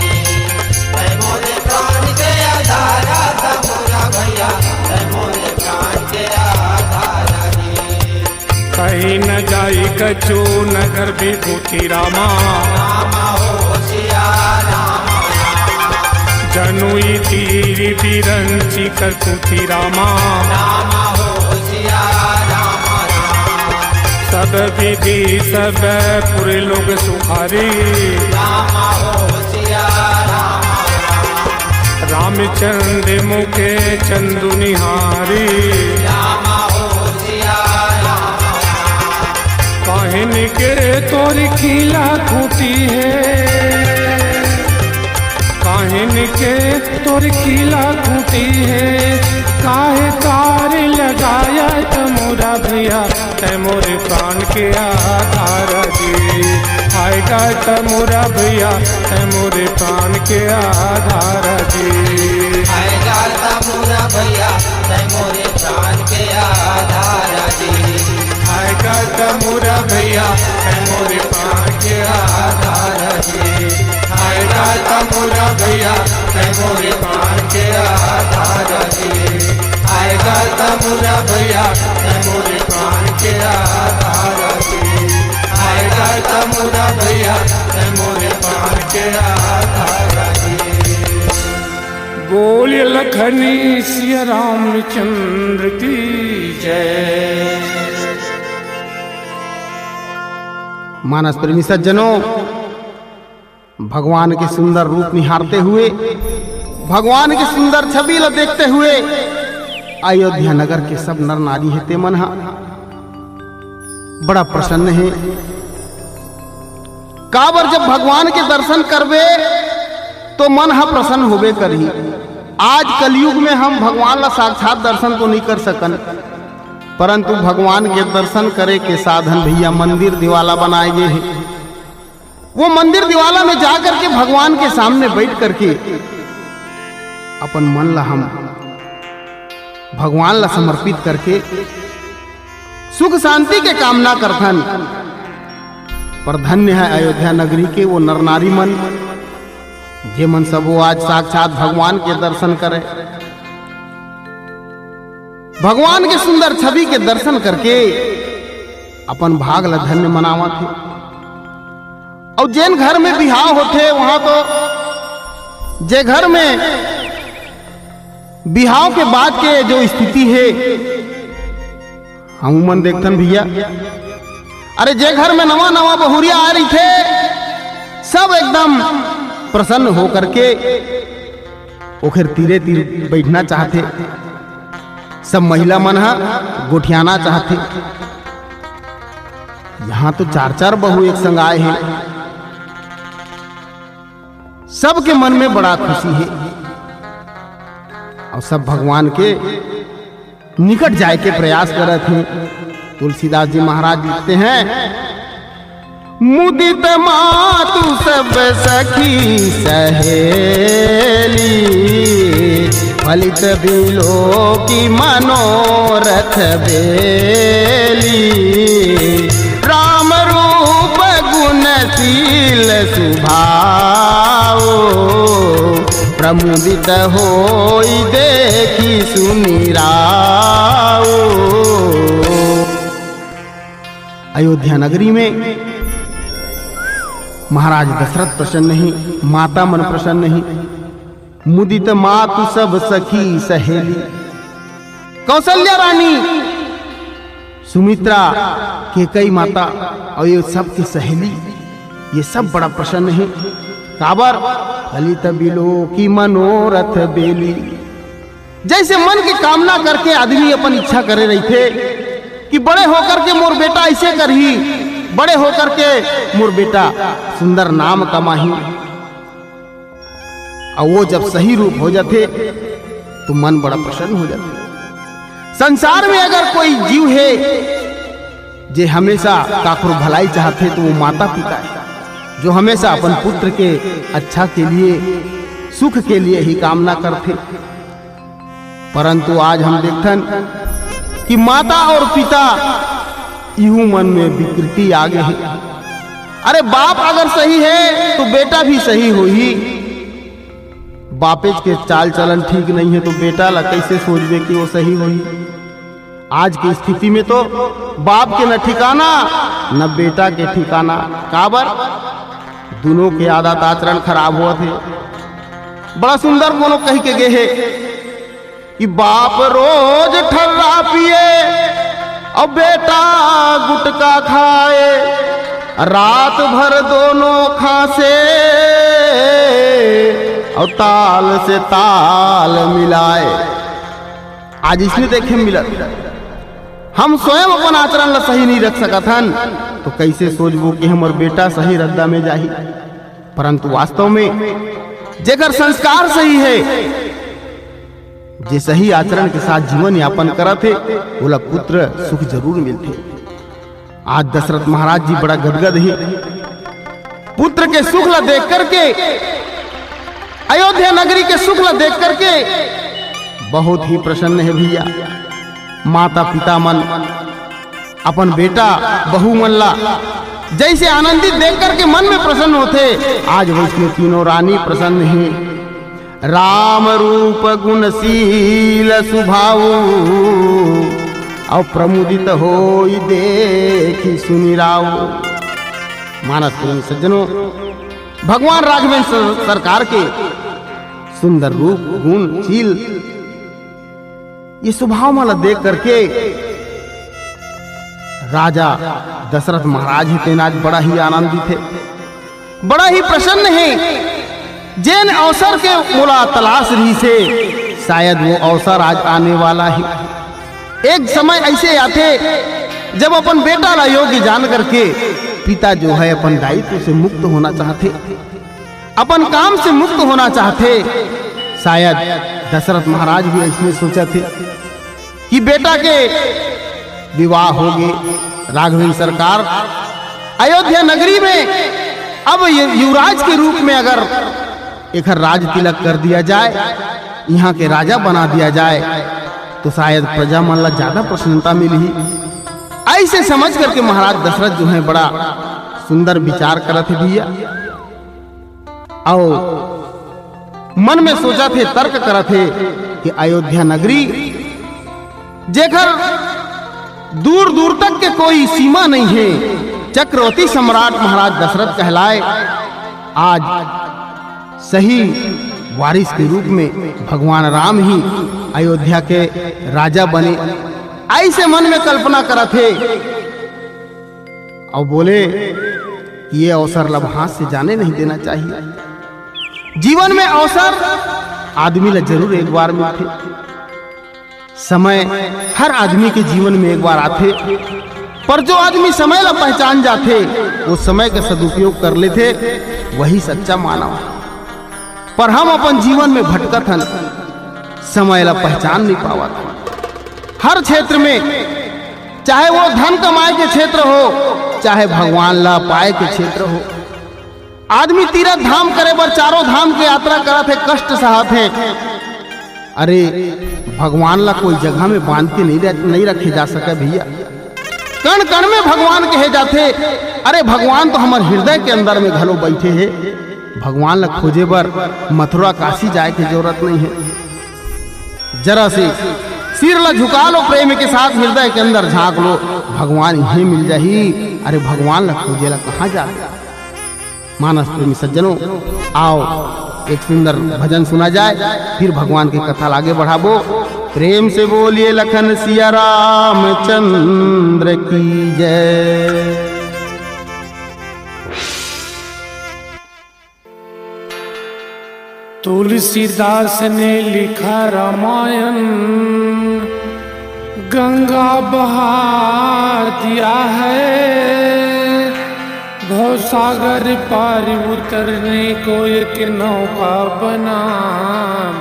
तै मोरे प्राण के आधारा, तै मोरा भैया, तै मोरे प्राण के आधारा जी। कहीं न जाई कछु नगर विभूति रामा। रामा हो सिया रामा। जनुई तीर बिरंची करतूती रामा। रामा हो सिया रामा रामा। सब विधि सब पुर लोग सुखारी। रामा हो सिया रामा रामा। रामचंद्र मुखे चंदु निहारी। रामा हो सिया रामा रामा। काहिन के तोर खीला खूंटी हे, काहिन के तोर खीला खूंटी हे, काहे तार लगाया त मोरा भैया, तै मोरे प्राण के आधार जी। हाय गाता मोरा भैया, तै मोरे प्राण के आधार जी। आय गाता मोरा भैया, तै मोरे प्राण के आधार जी। आय गाता मोरा भैया, तै मोरे प्राण के आधार जी। आय गाता मोरा भैया, तै मोरे प्राण के आधार जी। आय गाता मोरा भैया, तै मोरे प्राण के आधार जी। आय गाता मोरा भैया, तै मोरे प्राण के आधार जी। बोल लखनी सिया रामचंद्र की जय। मानस प्रेमी सज्जनों, भगवान के सुंदर रूप निहारते हुए, भगवान के सुंदर छवि ला देखते हुए अयोध्या नगर के सब नर नारी हे ते मन हा बड़ा प्रसन्न हे। काबर जब भगवान के दर्शन करबे तो मन हा प्रसन्न होबे करही। आज कलयुग में हम भगवान ला साक्षात दर्शन तो नहीं कर सकन, परंतु भगवान के दर्शन करे के साधन भैया मंदिर दिवाला बनाए गए हे। वो मंदिर दिवाला में जा करके भगवान के सामने बैठ करके अपन मन ला हम भगवान ला समर्पित करके सुख शांति के कामना करथन। पर धन्य है अयोध्या नगरी के वो नर नारी मन, जे मन सब वो आज साक्षात भगवान के दर्शन करे, भगवान के सुंदर छवि के दर्शन करके अपन भाग ला धन्य मनावत हे। अउ जेन घर में बिहाव होथे, वहां तो जे घर में बिहाव के बाद के जो स्थिति हे, हम मन देखथन भैया, अरे जे घर में नवा नवा बहुरिया आ रहिथे, सब एकदम प्रसन्न होकर के ओखर तीरे तीर बैठना चाहथे, सब महिला मन ह गोठियाना चाहथे। यहाँ तो चार चार बहू एक संग आए हे, सबके मन में बड़ा खुशी हे और सब भगवान के निकट जाए के प्रयास करत हे। तुलसीदास जी महाराज लिखते हैं, मुदित मातु सब सखी सहेली, फलित बिलोकि मनोरथ बेली। राम रूप गुणशील सुभाव, प्रमुदित होई देखि सुनि राव। अयोध्या नगरी में महाराज दशरथ प्रसन्न हे, माता मन प्रसन्न हे। मुदित मातु सब सखी सहेली, कौशल्या रानी, सुमित्रा, कैकई माता और ये सब के सहेली, ये सब बड़ा प्रसन्न हे। काबर? फलित बिलोकि मनोरथ बेली। जैसे मन के कामना करके आदमी अपन इच्छा करे रहिथे कि बड़े होकर के मोर बेटा ऐसे करही, बड़े होकर के मोर बेटा सुंदर नाम कमाही, और वो जब सही रूप हो जाथे तो मन बड़ा प्रसन्न हो जाथे। संसार में अगर कोई जीव हे जे हमेशा काकरो भलाई चाहथे तो वो माता पिता हे, जो हमेशा अपन पुत्र के अच्छा के लिए, सुख के लिए ही कामना करथे। परंतु आज हम देखथन कि माता और पिता इहू मन में विकृति आ गे हे। अरे बाप अगर सही हे तो बेटा भी सही होही। बापेच के चाल चलन ठीक नहीं हे तो बेटा ला कैसे सोचबे कि वो सही होही? आज के स्थिति में तो बाप के न ठिकाना न बेटा के ठिकाना। काबर? दुनों के आदत आचरण खराब होत हे। बड़ा सुंदर कोनो कहि के गे हे कि बाप रोज ठर्रा पिए और बेटा गुटखा खाए, रात भर दोनों खांसे और ताल से ताल मिलाए। आज इसने देखे मिलत, हम स्वयं अपन आचरण ला सही नहीं रख सकत हन, तो कैसे सोचबो कि हमर बेटा सही रद्दा में जाही? परंतु वास्तव में जेकर संस्कार सही हे, जे सही आचरण के साथ जीवन यापन करत हे, ओला पुत्र सुख जरूर मिलथे। आज दशरथ महाराज जी बड़ा गदगद हे। पुत्र के सुख ला देख करके, अयोध्या नगरी के सुख ला देख करके बहुत ही प्रसन्न हे भैया। माता पिता मन अपन बेटा बहू मन ला जैसे आनंदित देख करके मन में प्रसन्न होथे, आज वैसने तीनों रानी प्रसन्न हे। राम रूप गुणशील सुभाऊ, अउ प्रमुदित होई देखि सुनि राऊ। मानस प्रेमी सज्जनों, भगवान राघवेंद्र सर-, सरकार के सुंदर रूप, गुण, शील, ये सुभाव मन ला देख करके राजा दशरथ महाराज हे तेन आज बड़ा ही आनंदित हे, बड़ा ही प्रसन्न हे। जेन अवसर के मोला तलाश रहिसे, शायद वो अवसर आज आने वाला हे। एक समय ऐसे आथे, जब अपन बेटा ला योग्य जान करके पिता जो है अपन दायित्व से मुक्त होना चाहथे, अपन काम से मुक्त होना चाहथे। शायद दशरथ महाराज भी ऐसने सोचथे कि बेटा के विवाह होगे, राघवेंद्र सरकार अयोध्या नगरी में अब ये युवराज के रूप में अगर एकर राज तिलक कर दिया जाए, यहाँ के राजा बना दिया जाए, तो शायद प्रजा मन ला ज्यादा प्रसन्नता मिलही। ऐसे समझ करके महाराज दशरथ जो है बड़ा सुंदर विचार करत हे भैया, अउ मन में सोचत हे, तर्क करत हे कि अयोध्या नगरी जेकर दूर दूर तक के कोई सीमा नहीं है, चक्रवर्ती सम्राट महाराज दशरथ कहलाए, आज सही वारिस के रूप में भगवान राम ही अयोध्या के राजा बने, ऐसे मन में कल्पना करत हे। अउ बोले कि ये अवसर ला हाथ से जाने नहीं देना चाहिए। जीवन में अवसर आदमी ला जरूर एक बार मिलथे। समय हर आदमी के जीवन में एक बार आथे, पर जो आदमी समय ला पहचान जाथे, वो समय का सदुपयोग कर लेथे, वही सच्चा मानव। पर हम अपन जीवन में भटकत हन, समय ला पहचान नहीं पावत हन। हर क्षेत्र में, चाहे वो धन कमाए के क्षेत्र हो, चाहे भगवान ला पाए के क्षेत्र हो, आदमी तीरथ धाम करे बर चारों धाम के यात्रा करत हे, कष्ट सहत हे। अरे, भगवान ला कोई जगह में बांध के नहीं रख-, नहीं रखे जा सके भैया। कण कण में भगवान कहे जाथे। अरे, भगवान तो हमर हृदय के अंदर में घलो बैठे हे। भगवान ला खोजे बर मथुरा काशी जाए के जरूरत नहीं है। जरा से सिर ला झुका लो, प्रेम के साथ हृदय के अंदर झांक लो, भगवान यहीं मिल जाही। अरे, भगवान ला खोजे ला कहाँ जाए? मानस प्रेमी सज्जनों, आओ एक सुंदर भजन सुना जाए, फिर भगवान की कथा ला आगे बढ़ाबो। प्रेम से बोलिए लखन सिया रामचंद्र की जय। तुलसीदास ने लिखा रामायण, गंगा बहा दिया है, भवसागर पार उतरने को एक नौका बना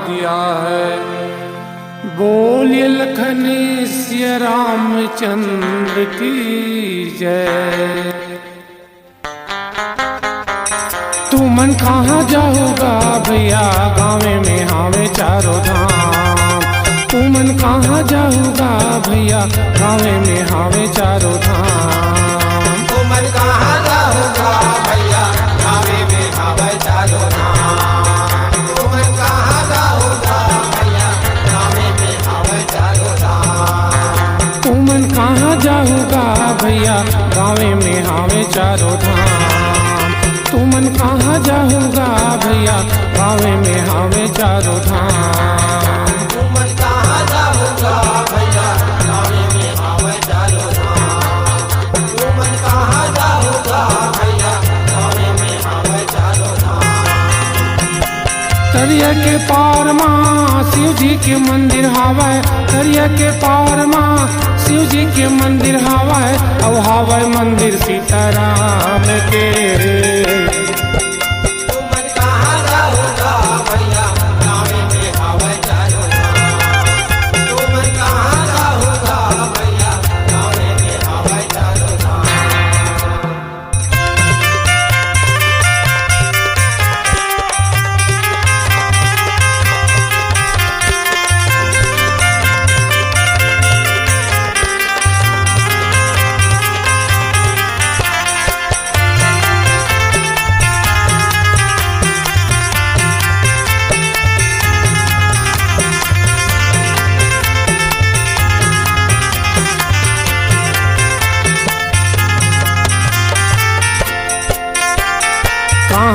दिया है। बोलिए लखन सिया रामचंद्र की जय। तुमन कहाँ जाहू गा भैया, गाँवे में हावे चारों धाम। तुमन कहाँ जाहू गा भैया, गाँवे में हावे चारों धाम। तुमन कहाँ जाहू गा भैया, गाँवे में हावे चारों धाम। तुमन कहाँ जाहू गा भैया, गाँवे में हावे चारों धाम। तुमन कहाँ जाहू गा भैया, गाँवे में हावे चारों धाम। तुमन कहाँ जाहू गा भैया, गाँवे में हावे चारों धाम। तुमन कहाँ जाहू गा भैया, गाँवे में हावे चारों धाम। तुमन कहाँ जाहू गा भैया, गाँवे में हावे चारों धाम। तरिया के पार मा शिव जी के मंदिर हावय, तरिया के पार मा शिव जी के मंदिर हावय, अउ हावय मंदिर सीताराम के। तुमन कहाँ जाहू गा भैया, गाँवे में हावय चारों धाम। तुमन कहाँ जाहू गा भैया, गाँवे में हावय चारों धाम।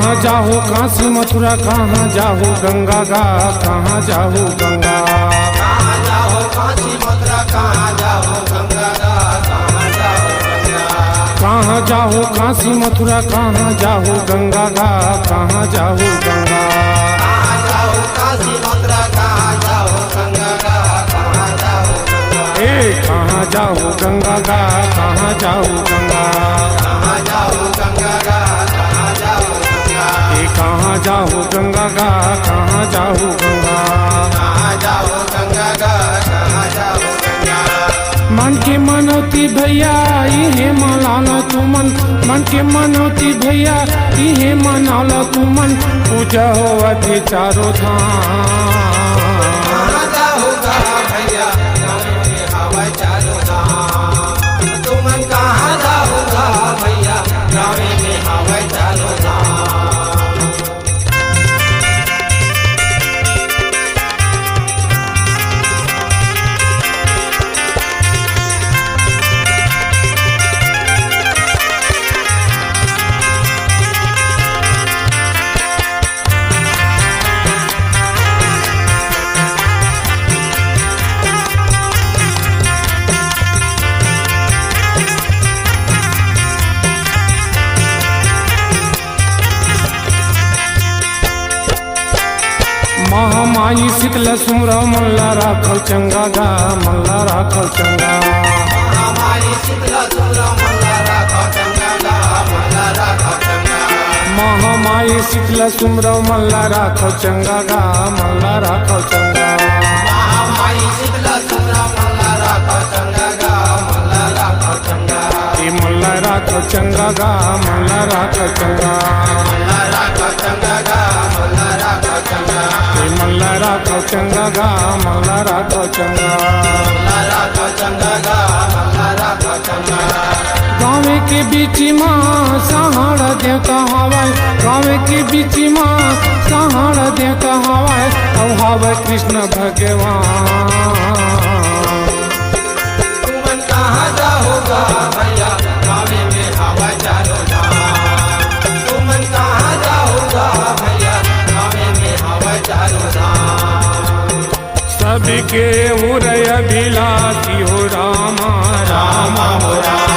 कहाँ जाहू काशी मथुरा, कहाँ जाहू गंगा गा, कहाँ जाहू गंगा। कहाँ जाहू काशी मथुरा, कहाँ जाहू गंगा गा, कहाँ जाहू गंगा। ए कहाँ जाहू गंगा गा, कहाँ जाहू गंगा। ए कहाँ जाहू गंगा गा, कहाँ जाहू गंगा। मन के मनौती भैया इहे मनाला तुमन, मन के मनौती भैया इहे मनाला तुमन। पूजा होवत हे चारों धाम। महामाई शीतला सुमरा, मन ला राखव चंगा गा, मन ला राखव चंगा। महामाई शीतला सुमरा, मन ला राखव चंगा गा, मन ला राखव चंगा। ए मन ला राखव चंगा गा, मन ला राखव चंगा। ए मन ला राखव चंगा गा, मन ला राखव चंगा। गाँव के बीच मा सहाड़ा देवता हवय, गाँव के बीच मा सहाड़ा देवता हवय, अउ हवय कृष्ण भगवान। तुमन कहाँ जाहू गा भैया, गाँवे में हवय चारों धाम। तुमन कहाँ जाहू गा भैया, गाँवे में हवय चारों धाम। सबके उरय अभिलाषी हो रामा, रामा हो रामा।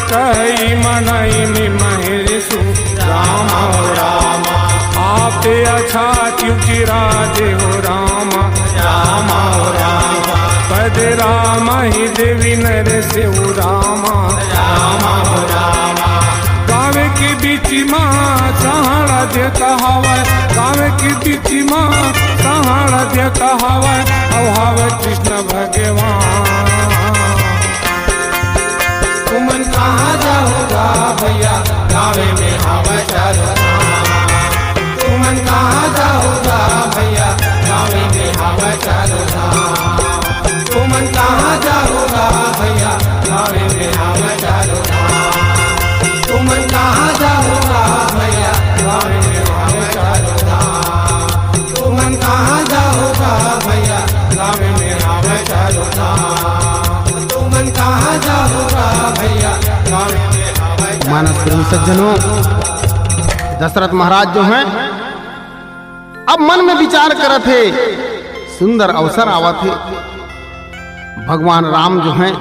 कहई मनई में महेशु रामा हो रामा। आप अच्छा क्यों चिराजे हो रामा, रामा हो रामा। पद रामा ही देवी नरेश हो रामा, रामा हो रामा। गाँव के बीच मा सहाड़ा देता हवय, गाँव के बीच मा सहाड़ा देता हवय, अउ हवय कृष्ण भगवान। तुमन कहाँ जाहू गा भैया, गाँवे में हवय चारों धाम। तुमन कहाँ जाहू गा भैया, गाँवे में हवय चारों धाम। तुमन कहाँ जाहू गा भैया, गाँवे में हवय चारों धाम। तुमन कहाँ जाहू गा भैया, गाँवे में हवय चारों धाम। तुमन कहाँ जाहू गा भैया, गाँवे में हवय चारों धाम। तुमन कहाँ जाहू गा भैया, गाँवे में हवय चारों धाम। मानस प्रेमी सज्जनों, दशरथ महाराज जो हैं, अब मन में विचार करत हे, सुंदर अवसर आवत हे, भगवान राम जो हैं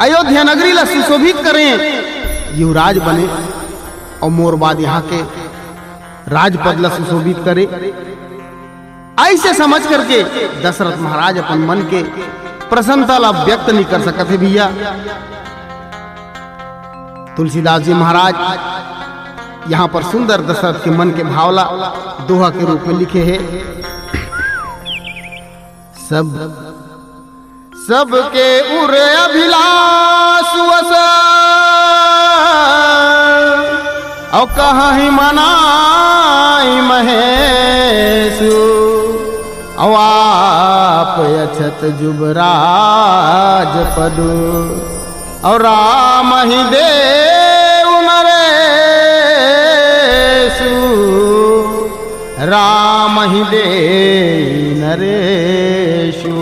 अयोध्या नगरी ला सुशोभित करें, युवराज बने, अउ मोर बाद यहाँ के राजपद ला सुशोभित करे। ऐसे समझ करके दशरथ महाराज अपन मन के प्रसन्नता ला व्यक्त नहीं कर सकत हे भैया। तुलसीदास जी महाराज यहाँ पर सुंदर दशरथ के मन के भाव ला दोहा के रूप में लिखे हे। सब, सबके उर अभिलाष वस, अउ कहहि मनाई महेशु, अउ आप अछत जुबराज पदु। अउ रामहि देउ नरेसु, रामहि देउ नरेसु।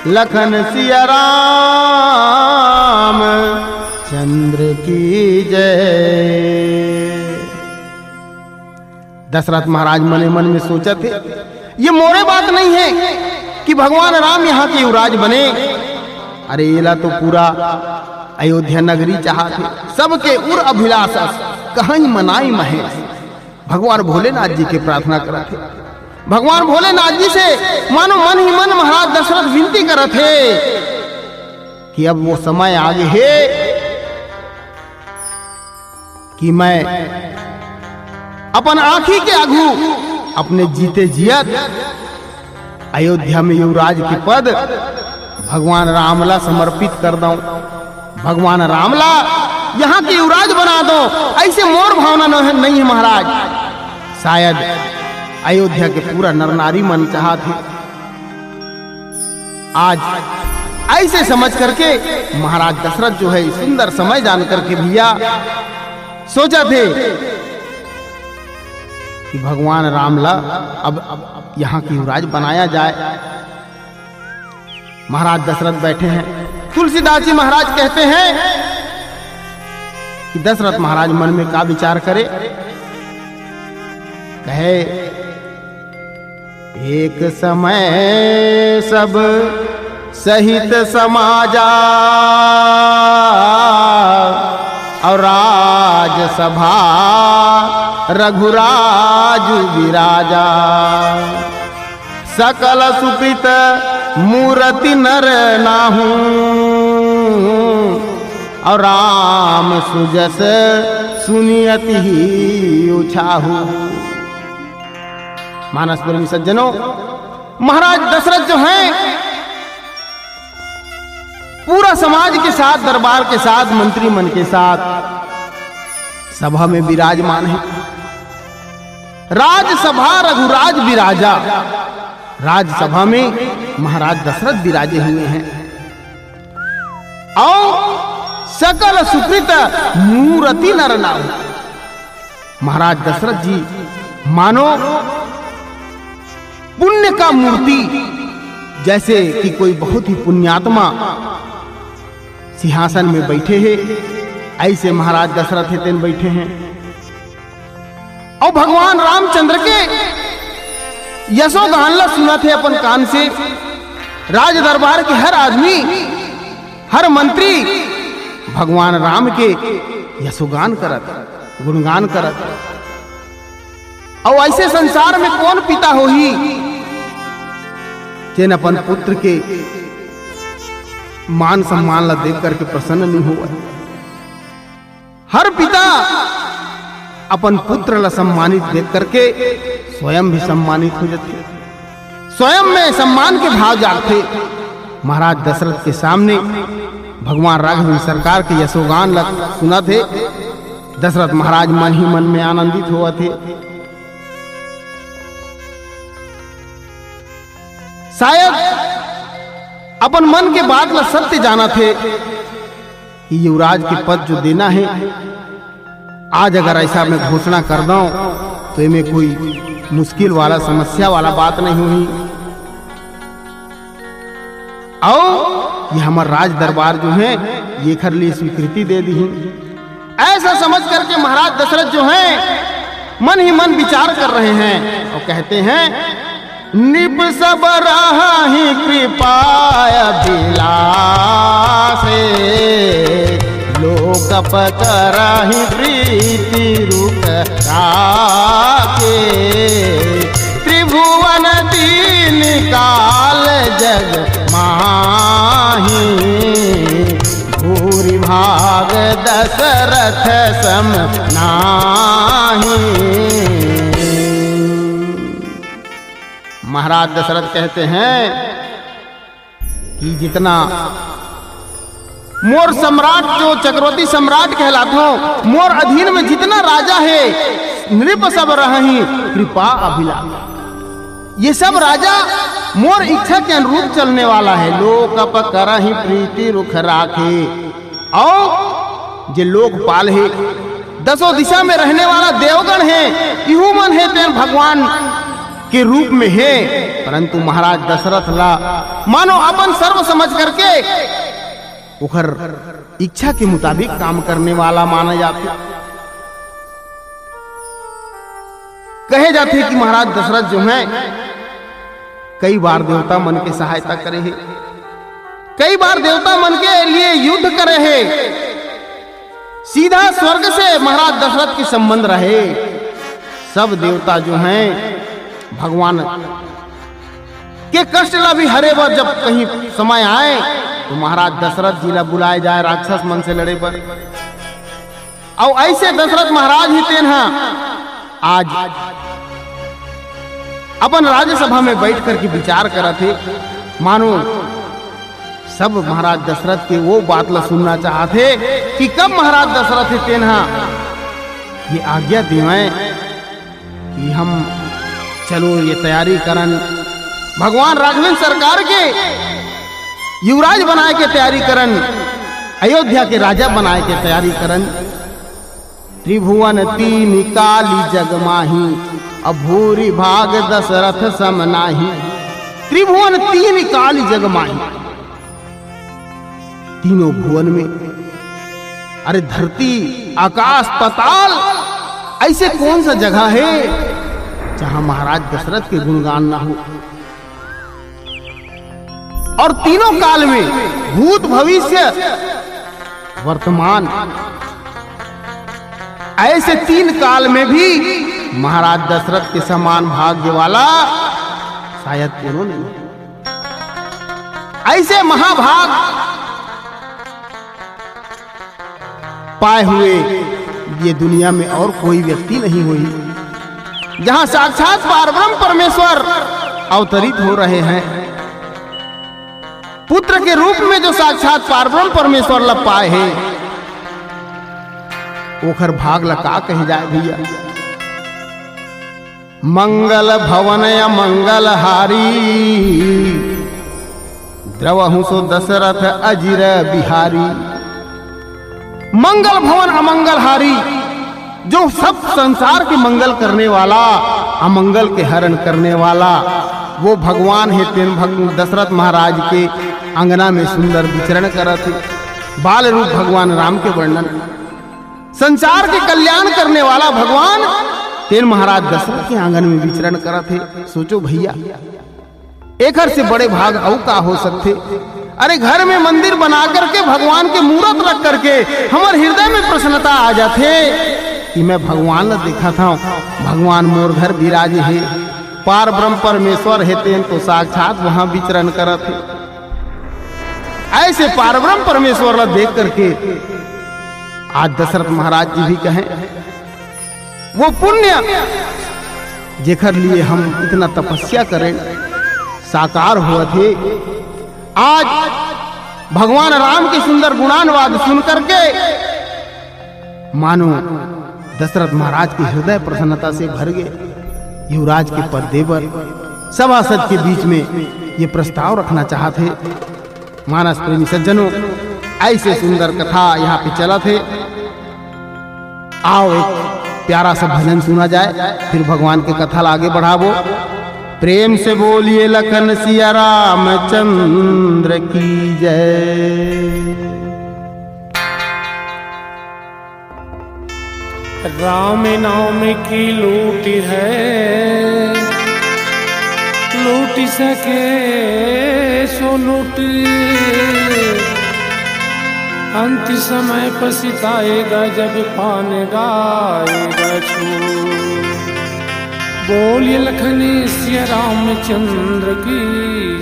लखन सिया राम चंद्र की जय। दशरथ महाराज मने मन में सोचत हे, ये मोरे बात नहीं है कि भगवान राम यहाँ के युवराज बने। अरे, एला तो पूरा अयोध्या नगरी चाहत हे, सबके उर अभिलाष अस, कहई मनाई महेश। भगवान भोलेनाथ जी के प्रार्थना करत हे। भगवान भोलेनाथ जी से मानो मन ही मन महाराज दशरथ विनती करत हे कि अब वो समय आ गे हे कि मैं अपन आँखी के आगू अपने जीते जियत अयोध्या में युवराज के पद भगवान राम ला समर्पित कर दंव। भगवान राम ला यहाँ के युवराज बना दंव। ऐसे मोर भावना न-, नहीं है महाराज। शायद अयोध्या के पूरा नर नारी मन चाहत हे। आज ऐसे समझ करके महाराज दशरथ जो है सुंदर समय जान करके भैया सोचत हे कि भगवान राम ला अब, अब यहाँ के युवराज बनाया जाए। महाराज दशरथ बैठे हैं। तुलसीदास जी महाराज कहते हैं कि दशरथ महाराज मन में का विचार करे, कहे, एक समय सब सहित समाजा, और राजसभा रघुराज विराजा। सकल सुकृत मूरति नर नाहू, और राम सुजस सुनि अति ही उछाहू। मानस प्रेमी सज्जनों, महाराज दशरथ जो हैं, पूरा समाज के साथ, दरबार के साथ, मंत्री मन के साथ सभा में विराजमान है। राजसभा रघुराज विराजा, राजसभा में महाराज दशरथ विराजे हुए हैं। और सकल सुकृत मूरति नर नाहू, महाराज दशरथ जी मानो पुण्य का मूर्ति, जैसे कि कोई बहुत ही पुण्यात्मा सिंहासन में बैठे हैं, ऐसे महाराज दशरथ हे तेन बैठे हैं। और भगवान रामचंद्र के यशोगान ला सुनत हे अपन कान से। राज दरबार के हर आदमी, हर मंत्री भगवान राम के यशोगान करत, गुणगान करत। अउ ऐसे संसार में कौन पिता होही, जेन अपन पुत्र के मान सम्मान ला देख करके प्रसन्न नहीं होवय? हर पिता अपन पुत्र ला सम्मानित देख करके स्वयं भी सम्मानित हो जाथे, स्वयं में सम्मान के भाव जागथे। महाराज दशरथ के सामने भगवान राघवेंद्र सरकार के यशोगान ला सुनत हे। दशरथ महाराज मन ही मन में आनंदित होवत हे। शायद अपन मन के बात ला सत्य जानत हे कि युवराज के पद जो देना हे, आज अगर ऐसा मैं घोषणा कर दंव, तो एमे कोई मुश्किल वाला, समस्या वाला बात नहीं होही। अउ ये हमर राज दरबार जो हे, येखर लिए स्वीकृति दे दिही। ऐसा समझ करके महाराज दशरथ जो हैं, मन ही मन विचार कर रहे हैं और कहते हैं, नृप सब रहहि कृपा अभिलाषे, लोक पकरहि प्रीति रुख राखे। त्रिभुवन दीन काल जग माही, भूरि भाग दशरथ सम नाही। महाराज दशरथ कहते हैं कि जितना मोर सम्राट, जो चक्रवर्ती सम्राट कहलाथंव, मोर अधीन में जितना राजा हे, नृप सब रहहि कृपा अभिलाष। ये सब राजा मोर इच्छा के अनुरूप चलने वाला हे। लोक पकरहि प्रीति रुख राखे। अउ जे लोकपाल हे, दसों दिशा में रहने वाला देवगण हे, इहू मन हे तेन भगवान के रूप में हे, परंतु महाराज दशरथ ला मानो अपन सर्व समझ करके ओखर इच्छा के मुताबिक काम करने वाला माना जाथे। कहे जाथे कि महाराज दशरथ जो हैं, कई बार देवता मन के सहायता करे हे, कई बार देवता मन के लिए युद्ध करे हे। सीधा स्वर्ग से महाराज दशरथ के संबंध रहे। सब देवता जो हैं, भगवान के कष्ट ला भी हरे बर जब कहीं समय आए, तो महाराज दशरथ जी ला बुलाए जाए राक्षस मन से लड़े बर। अउ ऐसे दशरथ महाराज ही तेन हा आज अपन राज्यसभा में बैठ करके विचार करत हे, मानो सब महाराज दशरथ के वो बात ला सुनना चाहत हे कि कब महाराज दशरथ ही तेन हा ये आज्ञा देवय कि हम चलो ये तैयारी करन, भगवान राघवेंद्र सरकार के युवराज बनाए के तैयारी करन, अयोध्या के राजा बनाए के तैयारी करन। त्रिभुवन तीन काली जग माही, अब भूरि भाग दशरथ सम नाही। त्रिभुवन तीन काली जग माही, तीनों भुवन में, अरे धरती, आकाश, पाताल, ऐसे कौन सा जगह है जहां महाराज दशरथ के गुणगान ना हो? और तीनों काल में, भूत, भविष्य, वर्तमान, ऐसे तीन काल में भी महाराज दशरथ के समान भाग्य वाला शायद कोनो नहीं। ऐसे महाभाग पाए हुए ये दुनिया में और कोई व्यक्ति नहीं हुई, जहां साक्षात पारब्रह्म परमेश्वर अवतरित हो रहे हैं। पुत्र के रूप में जो साक्षात पारब्रह्म परमेश्वर ला पाए हे, ओखर भाग ला का कहे जाए भैया। मंगल भवन अमंगल हारी, द्रवहु सो दशरथ अजिर बिहारी। मंगल भवन अमंगल हारी, जो सब संसार के मंगल करने वाला, अमंगल के हरण करने वाला, वो भगवान हे। तेन भग-, दशरथ महाराज के अंगना में सुंदर विचरण करत हे। बाल रूप भगवान राम के वर्णन, संसार के कल्याण करने वाला भगवान तेन महाराज दशरथ के आंगन में विचरण करत हे। सोचो भैया, एकर से बड़े भाग अउ का हो सकथे? अरे, घर में मंदिर बना करके, भगवान के मूरत रख करके हमर हृदय में प्रसन्नता आ जाथे कि मैं भगवान ला देखत हंव, भगवान मोर घर विराजे हे, पार ब्रह्म परमेश्वर हे, तेन तो साक्षात वहां विचरण करत हे। ऐसे पार ब्रह्म परमेश्वर ला देख करके आज दशरथ महाराज जी भी कहें, वो पुण्य जेकर लिए हम इतना तपस्या करें, साकार होवत हे। आज भगवान राम के सुंदर गुणानुवाद सुन करके मानो दशरथ महाराज के हृदय प्रसन्नता से भर गए। युवराज के पद देबर सभासद के बीच में ये प्रस्ताव रखना चाहत हे। मानस प्रेमी सज्जनों, ऐसे सुंदर कथा यहाँ पे चलत हे। आओ, एक प्यारा सा भजन सुना जाए, फिर भगवान के कथा ला आगे बढ़ाबो। प्रेम से बोलिए लखन सिया रामचंद्र की जय। राम नाम की लूट है, लूट सके सो लूट। अंत समय पछताएगा जब पान गाएगा छूट। बोलिए लखन सिया रामचंद्र की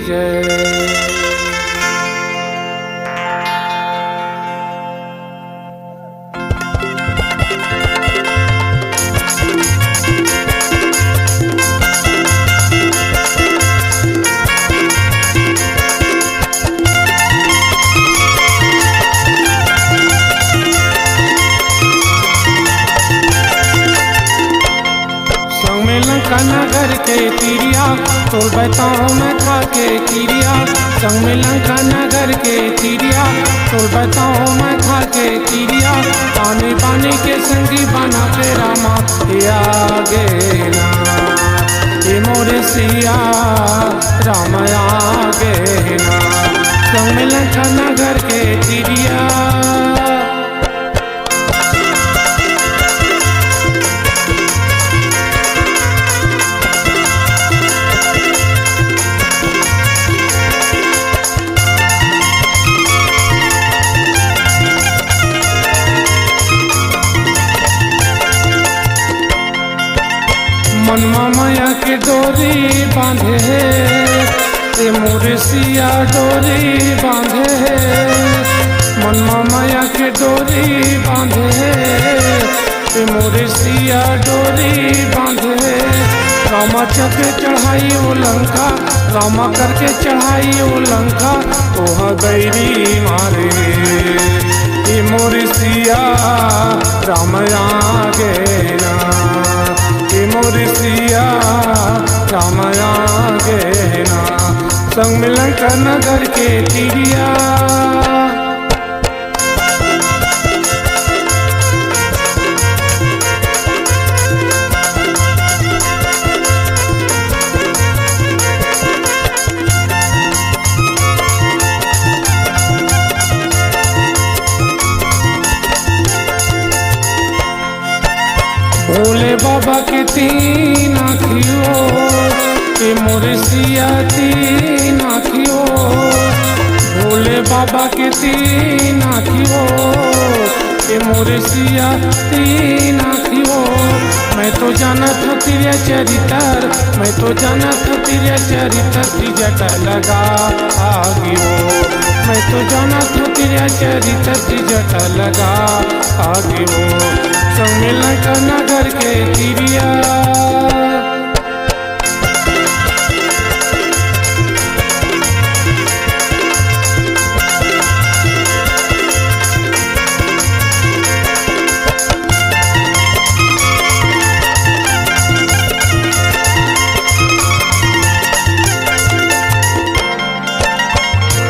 जय। संग में लंका नगर के तिरिया, तोर बताओ मैं खा के किरिया। संग में लंका नगर के तिरिया, तोर बताओ मैं खा के किरिया। पानी पानी के संगी बना के रामा, ये आ गे ना, ये मोरे सिया राम आ गे ना। संग में लंका नगर के तिरिया। बांधे हे, ए मोर सिया डोरी बांधे हे, मन म मया के डोरी बांधे हे, ए मोर सिया डोरी बांधे हे। रामा चढ़ के चढ़ाई ओ लंका, रामा करके चढ़ाई ओ लंका, ओहा बैरी मारे। ए मोर सिया राम आगे ना, ए मोर सिया राम आगे ना, संग में लंका नगर के तिरिया। भोले बाबा के तीन आँखियो, ए मोर सिया तीन आँखियो। भोले बाबा के तीन आँखियो, ए मोर सिया तीन आँखियो। मैं तो जानत हँव तिरिया चरितर, मैं तो जानत हँव तिरिया चरितर, ती जटा लगा आगियो। मैं तो जानत हँव तिरिया चरितर, ती जटा लगा आगियो। संग में लंका नगर के तिरिया।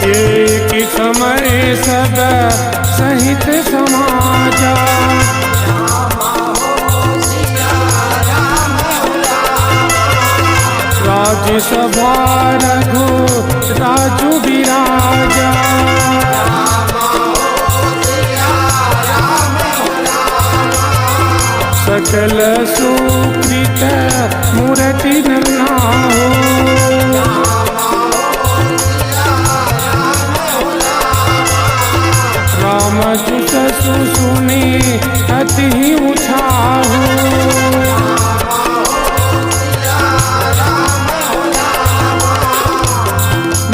एक समय सब सहित समाजा, राजसभा रघु राजु विराजा। सकल सुकृत मूरति नन्ना हो। राम जस सुनि अति ही उछाहु।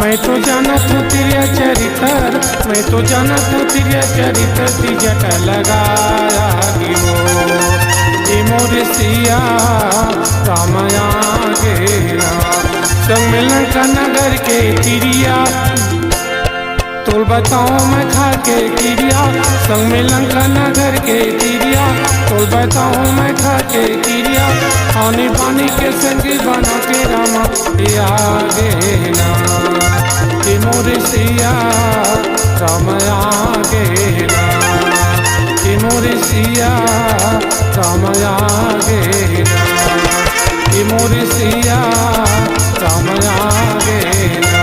मैं तो जानत हँव तिरिया चरितर, मैं तो जानत हँव तिरिया चरितर, ती जटा लगा आगियो। ए मोर सिया राम आगे ना, संग में लंका नगर के तिरिया। तोल बताओ मैं खा के किरिया, संग में लंका नगर के तिरिया। तोल बताओ मैं खा के किरिया, पानी पानी के संगी बना के रामा, ए आगे ना, ए मोर सिया राम आगे ना, ए मोर सिया राम आगे ना, ए मोर सिया राम आगे ना,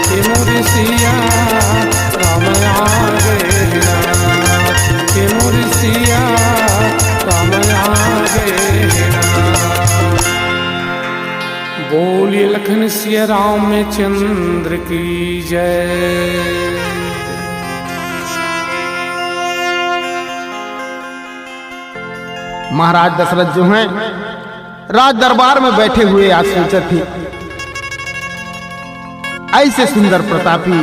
ए मोर सिया राम आगे ना, ए मोर सिया राम आगे ना। बोलिए लखन सिया रामचंद्र की जय। महाराज दशरथ जो हैं, राज दरबार में बैठे हुए आज सोचत हे, ऐसे सुंदर प्रतापी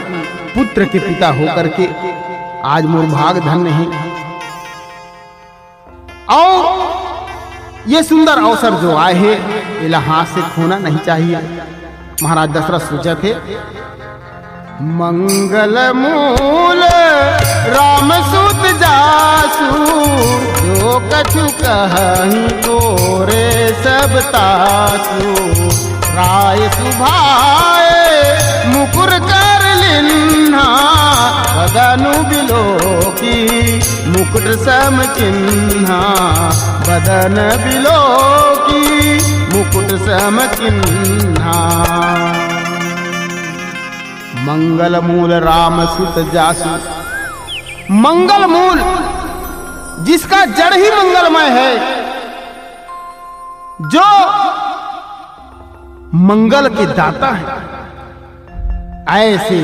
पुत्र के पिता होकर के आज मोर भाग धन्य हे। अउ ये सुंदर अवसर जो आए हे, एला हाथ से खोना नहीं चाहिए। महाराज दशरथ सोचत हे, मंगल मूल राम सुत जासु, जो कछु कहि तोरे सब तासु। राय सुभाए मुकुर कर लिन्हा, बदनु बिलोकी मुकुट सम चिन्हा, बदन बिलोकी मुकुट सम चिन्हा। मंगल मूल राम सुत जासु। मंगल मूल, जिसका जड़ ही मंगलमय है, जो मंगल के दाता है, ऐसे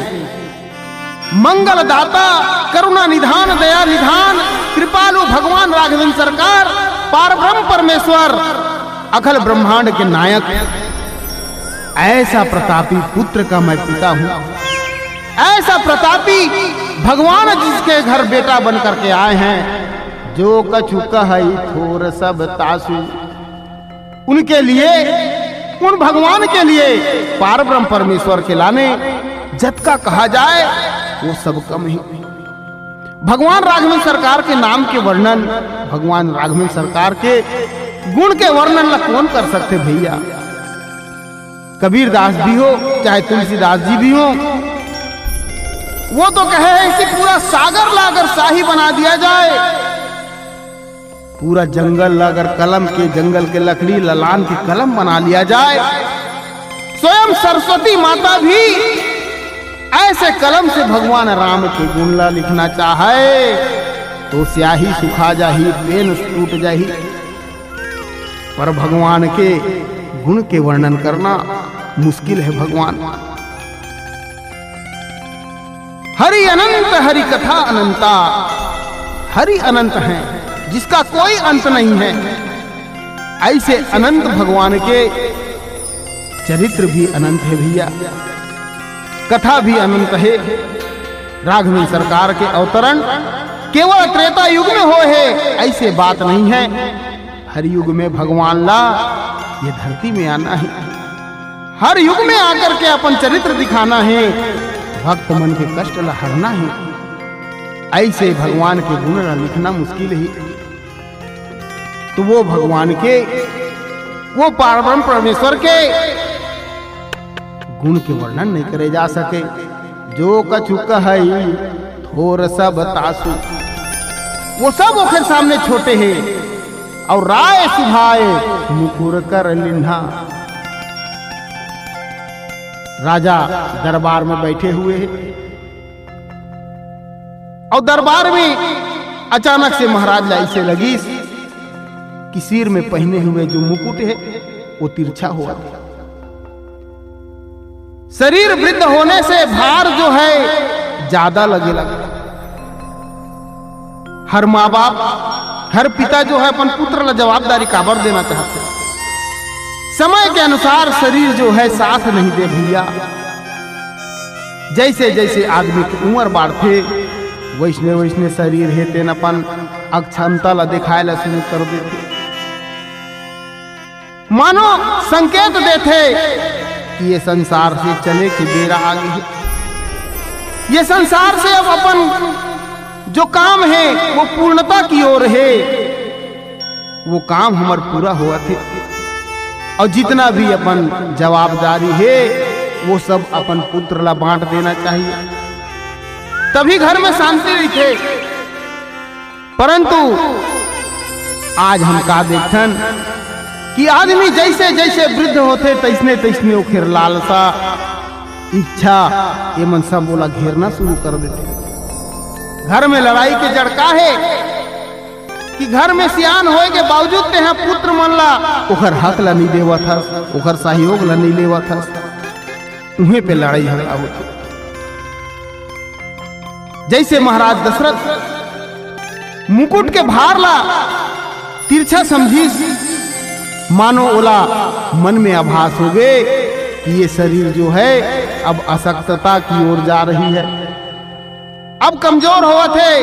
मंगल दाता, करुणा निधान, दया निधान, कृपालु भगवान राघवेंद्र सरकार, पारब्रह्म परमेश्वर, अखिल ब्रह्मांड के नायक, ऐसा प्रतापी पुत्र का मैं पिता हूं, ऐसा प्रतापी भगवान जिसके घर बेटा बन करके आए हैं, जो कछु कहई थोर सब तासु। उनके लिए, उन भगवान के लिए पारब्रह्म परमेश्वर के लाने जतका कहा जाए, वो सब कम ही। भगवान राघवेंद्र सरकार के नाम के वर्णन, भगवान राघवेंद्र सरकार के गुण के वर्णन ला कौन कर सकथे भैया? कबीरदास भी हो, चाहे तुलसीदास जी भी हो, वो तो कहे हैं कि पूरा सागर ला अगर शाही बना दिया जाए, पूरा जंगल ला अगर कलम के, जंगल के लकड़ी ला लान के कलम बना लिया जाए, स्वयं सरस्वती माता भी ऐसे कलम से भगवान राम के गुण ला लिखना चाहे, तो स्याही सुखा जाही, पेन टूट जाही। पर भगवान के गुण के वर्णन करना मुश्किल है भगवान। हरि अनंत, हरि कथा अनंता। हरि अनंत है, जिसका कोई अंत नहीं है। ऐसे अनंत भगवान के चरित्र भी अनंत है भैया, कथा भी अनंत है। राघवेंद्र सरकार के अवतरण केवल त्रेता युग में होय हे, ऐसे बात नहीं है। हर युग में भगवान ला ये धरती में आना है, हर युग में आकर के अपन चरित्र दिखाना है, भक्त मन के कष्ट ला हरना है। ऐसे भगवान के गुण ला लिखना मुश्किल है। तो वो भगवान के, वो पारब्रह्म परमेश्वर के गुण के वर्णन नहीं करे जा सके। जो कछु कहई थोर सब तासु, वो सब ओखर सामने छोटे हे। और राय सुभाय मुकुर कर लिन्हा, राजा दरबार में बैठे हुए हैं और दरबार में अचानक से महाराज ला ऐसे लगिस कि सिर में पहने हुए जो मुकुट है वो तिरछा हुआ। शरीर वृद्ध होने से भार जो है ज्यादा लगे लगा। हर माँ बाप, हर पिता जो है अपन पुत्र ला जवाबदारी काबर देना चाहते हैं? समय के अनुसार शरीर जो है साथ नहीं दे भैया। जैसे जैसे आदमी के उम्र बाढ़थे, वैसने वैसने शरीर हे तेन अपन अक्षमता ला दिखाए ला शुरू कर देथे। मानो संकेत देथे कि ये संसार से चले के बेरा आ गे हे। ये संसार से अब अपन जो काम हे वो पूर्णता की ओर हे, वो काम हमर पूरा होवत हे। और जितना भी अपन जवाबदारी हे वो सब अपन पुत्र ला बांट देना चाहिए, तभी घर में शांति रहिथे। परंतु आज हम का देखथन कि आदमी जैसे जैसे वृद्ध होथे तैसने तैसने ओखर लालसा, इच्छा, ये मन सब ओला घेरना शुरू कर देथे। घर में लड़ाई के जड़ का हे कि घर में सियान होए के बावजूद तेहा पुत्र मन ला ओखर हक ला नहीं देवत हस, ओखर सहयोग ला नहीं लेवत हस, उहें पे लड़ाई झगड़ा होथे। जैसे महाराज दशरथ मुकुट के भार ला तिरछा समझिस, मानो ओला मन में आभास हो गए कि ये शरीर जो है अब अशक्तता की ओर जा रही है। अब कमजोर होवत हे,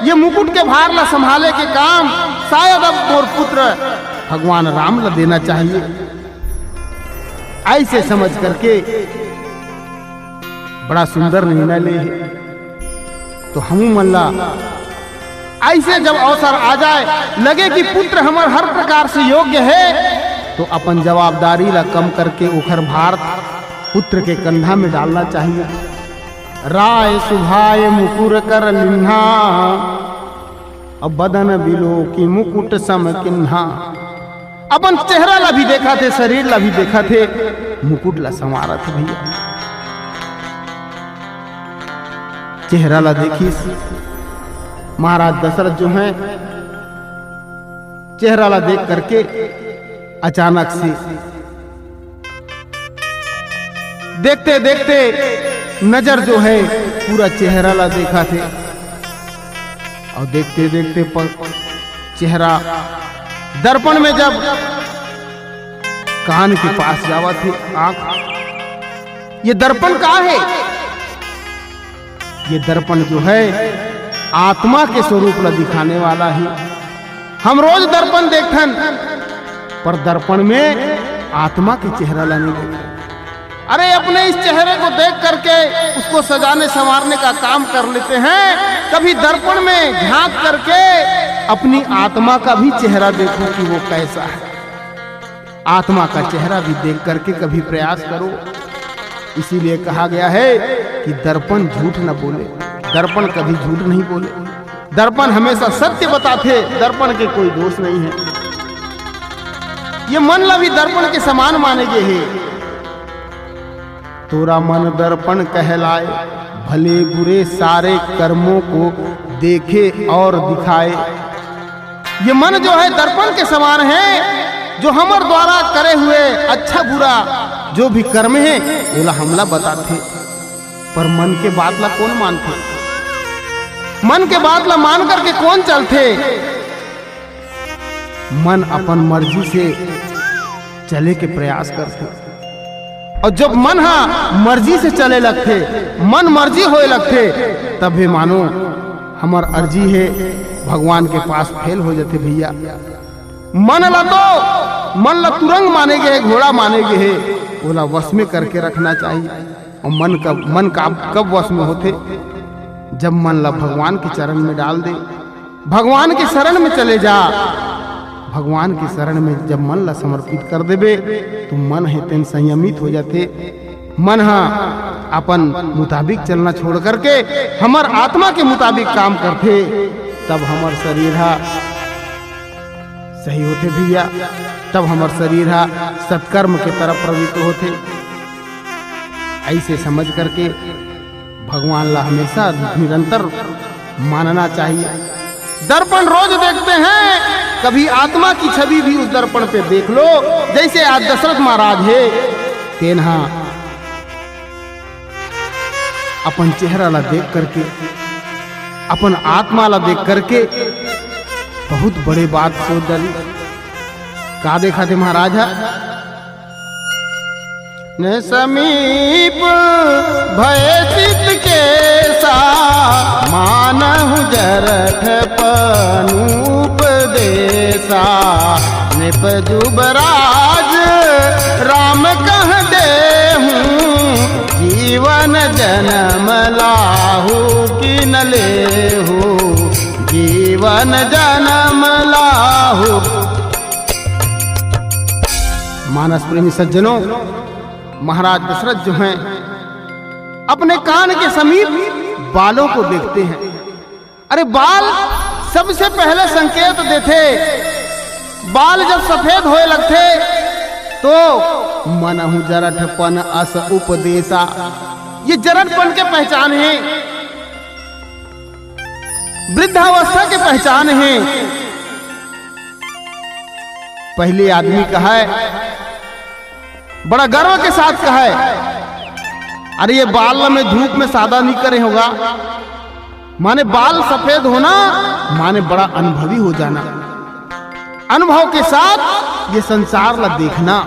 ये मुकुट के भार ला संभाले के काम शायद अब मोर पुत्र भगवान राम ला देना चाहिए। ऐसे समझ करके बड़ा सुंदर निर्णय ले हे। तो हमू मन ला ऐसे जब अवसर आ जाए, लगे कि पुत्र हमर हर प्रकार से योग्य हे, तो अपन जवाबदारी ला कम करके ओखर भार पुत्र के कंधा में डालना चाहिए। राय सुभाय मुकुर कर लिन्हा, अब बदन बिलो की मुकुट सम किन्हा। अपन चेहरा ला भी देखथे, शरीर ला भी देखथे, मुकुट ला संवारत हे भैया। चेहरा ला देखिस महाराज दशरथ जो है, चेहरा ला देख करके अचानक से देखते देखते नजर जो है पूरा चेहरा ला देखथे, और देखते देखते प-, चेहरा दर्पण में जब कान के पास जावत हे आंख। ये दर्पण का हे? ये दर्पण जो है, आत्मा के स्वरूप ला दिखाने वाला हे। हम रोज दर्पण देखथन, पर दर्पण में आत्मा के चेहरा ला नहीं देखथन। अरे, अपने इस चेहरे को देख करके उसको सजाने संवारने का काम कर लेते हैं। कभी दर्पण में झांक करके अपनी आत्मा का भी चेहरा देखो कि वो कैसा है। आत्मा का चेहरा भी देख करके कभी प्रयास करो। इसीलिए कहा गया है कि दर्पण झूठ न बोले, दर्पण कभी झूठ नहीं बोले, दर्पण हमेशा सत्य बताथे, दर्पण के कोई दोष नहीं है। ये मन ला भी दर्पण के समान माने गे हे। तोरा मन दर्पण कहलाए, भले बुरे सारे कर्मों को देखे और दिखाए। ये मन जो है दर्पण के समान है, जो हमर द्वारा करे हुए अच्छा बुरा जो भी कर्म है, ओला हमला बताथे। पर मन के बात ला कौन मानथे? मन के बात ला मान करके कौन चलथे? मन अपन मर्जी से चले के प्रयास करथे। और जब मन हा मर्जी से चले लगथे, मन मर्जी होए लगथे, तब भी मानो हमर अर्जी हे भगवान के पास फेल हो जाथे भैया। मन ला तो, मन ला तुरंग माने गे हे, घोड़ा माने गे हे, ओला वश में करके रखना चाहिए। और मन कब, मन का कब वश में होथे? जब मन ला भगवान के चरण में डाल दे, भगवान के शरण में चले जा। भगवान के शरण में जब मन ला समर्पित कर देबे, तो मन हे तेन संयमित हो जाथे। मन हा अपन मुताबिक चलना छोड़ करके हमर आत्मा के मुताबिक काम करथे, तब हमर शरीर हा सही होथे भैया, तब हमर शरीर हा सत्कर्म के तरफ प्रवृत्त होथे। ऐसे समझ करके भगवान ला हमेशा निरंतर मानना चाहिए। दर्पण रोज देखते हैं, कभी आत्मा की छवि भी उस दर्पण पे देख लो। जैसे आज दशरथ महाराज हे, तेन हा अपन चेहरा ला देख करके, अपन आत्मा ला देख करके बहुत बड़े बात सोच डाली। का देखा थे महाराज हा? ने समीप भय चित केसा, मानहु जरठ पनुप देसा। नृप जुबराज राम कह देहूँ, जीवन जन्म लाहू कि न लेहू, जीवन जन्म लाहू। मानस प्रेमी सज्जनों, महाराज दशरथ जो हैं, अपने कान के समीप बालों को देखते हैं। अरे, बाल सबसे पहले संकेत देथे। बाल जब सफेद होए लगथे, तो मनहु जरठपन अस उपदेशा, ये जरठपन के पहचान हे, वृद्धावस्था के पहचान हे। पहले आदमी कहय, बड़ा गर्व के साथ कहय, "अरे, ये बाल ला मैं धूप में सादा नहीं करे होगा।" माने बाल सफेद होना, माने बड़ा अनुभवी हो जाना। अनुभव के साथ ये संसार ला देखना,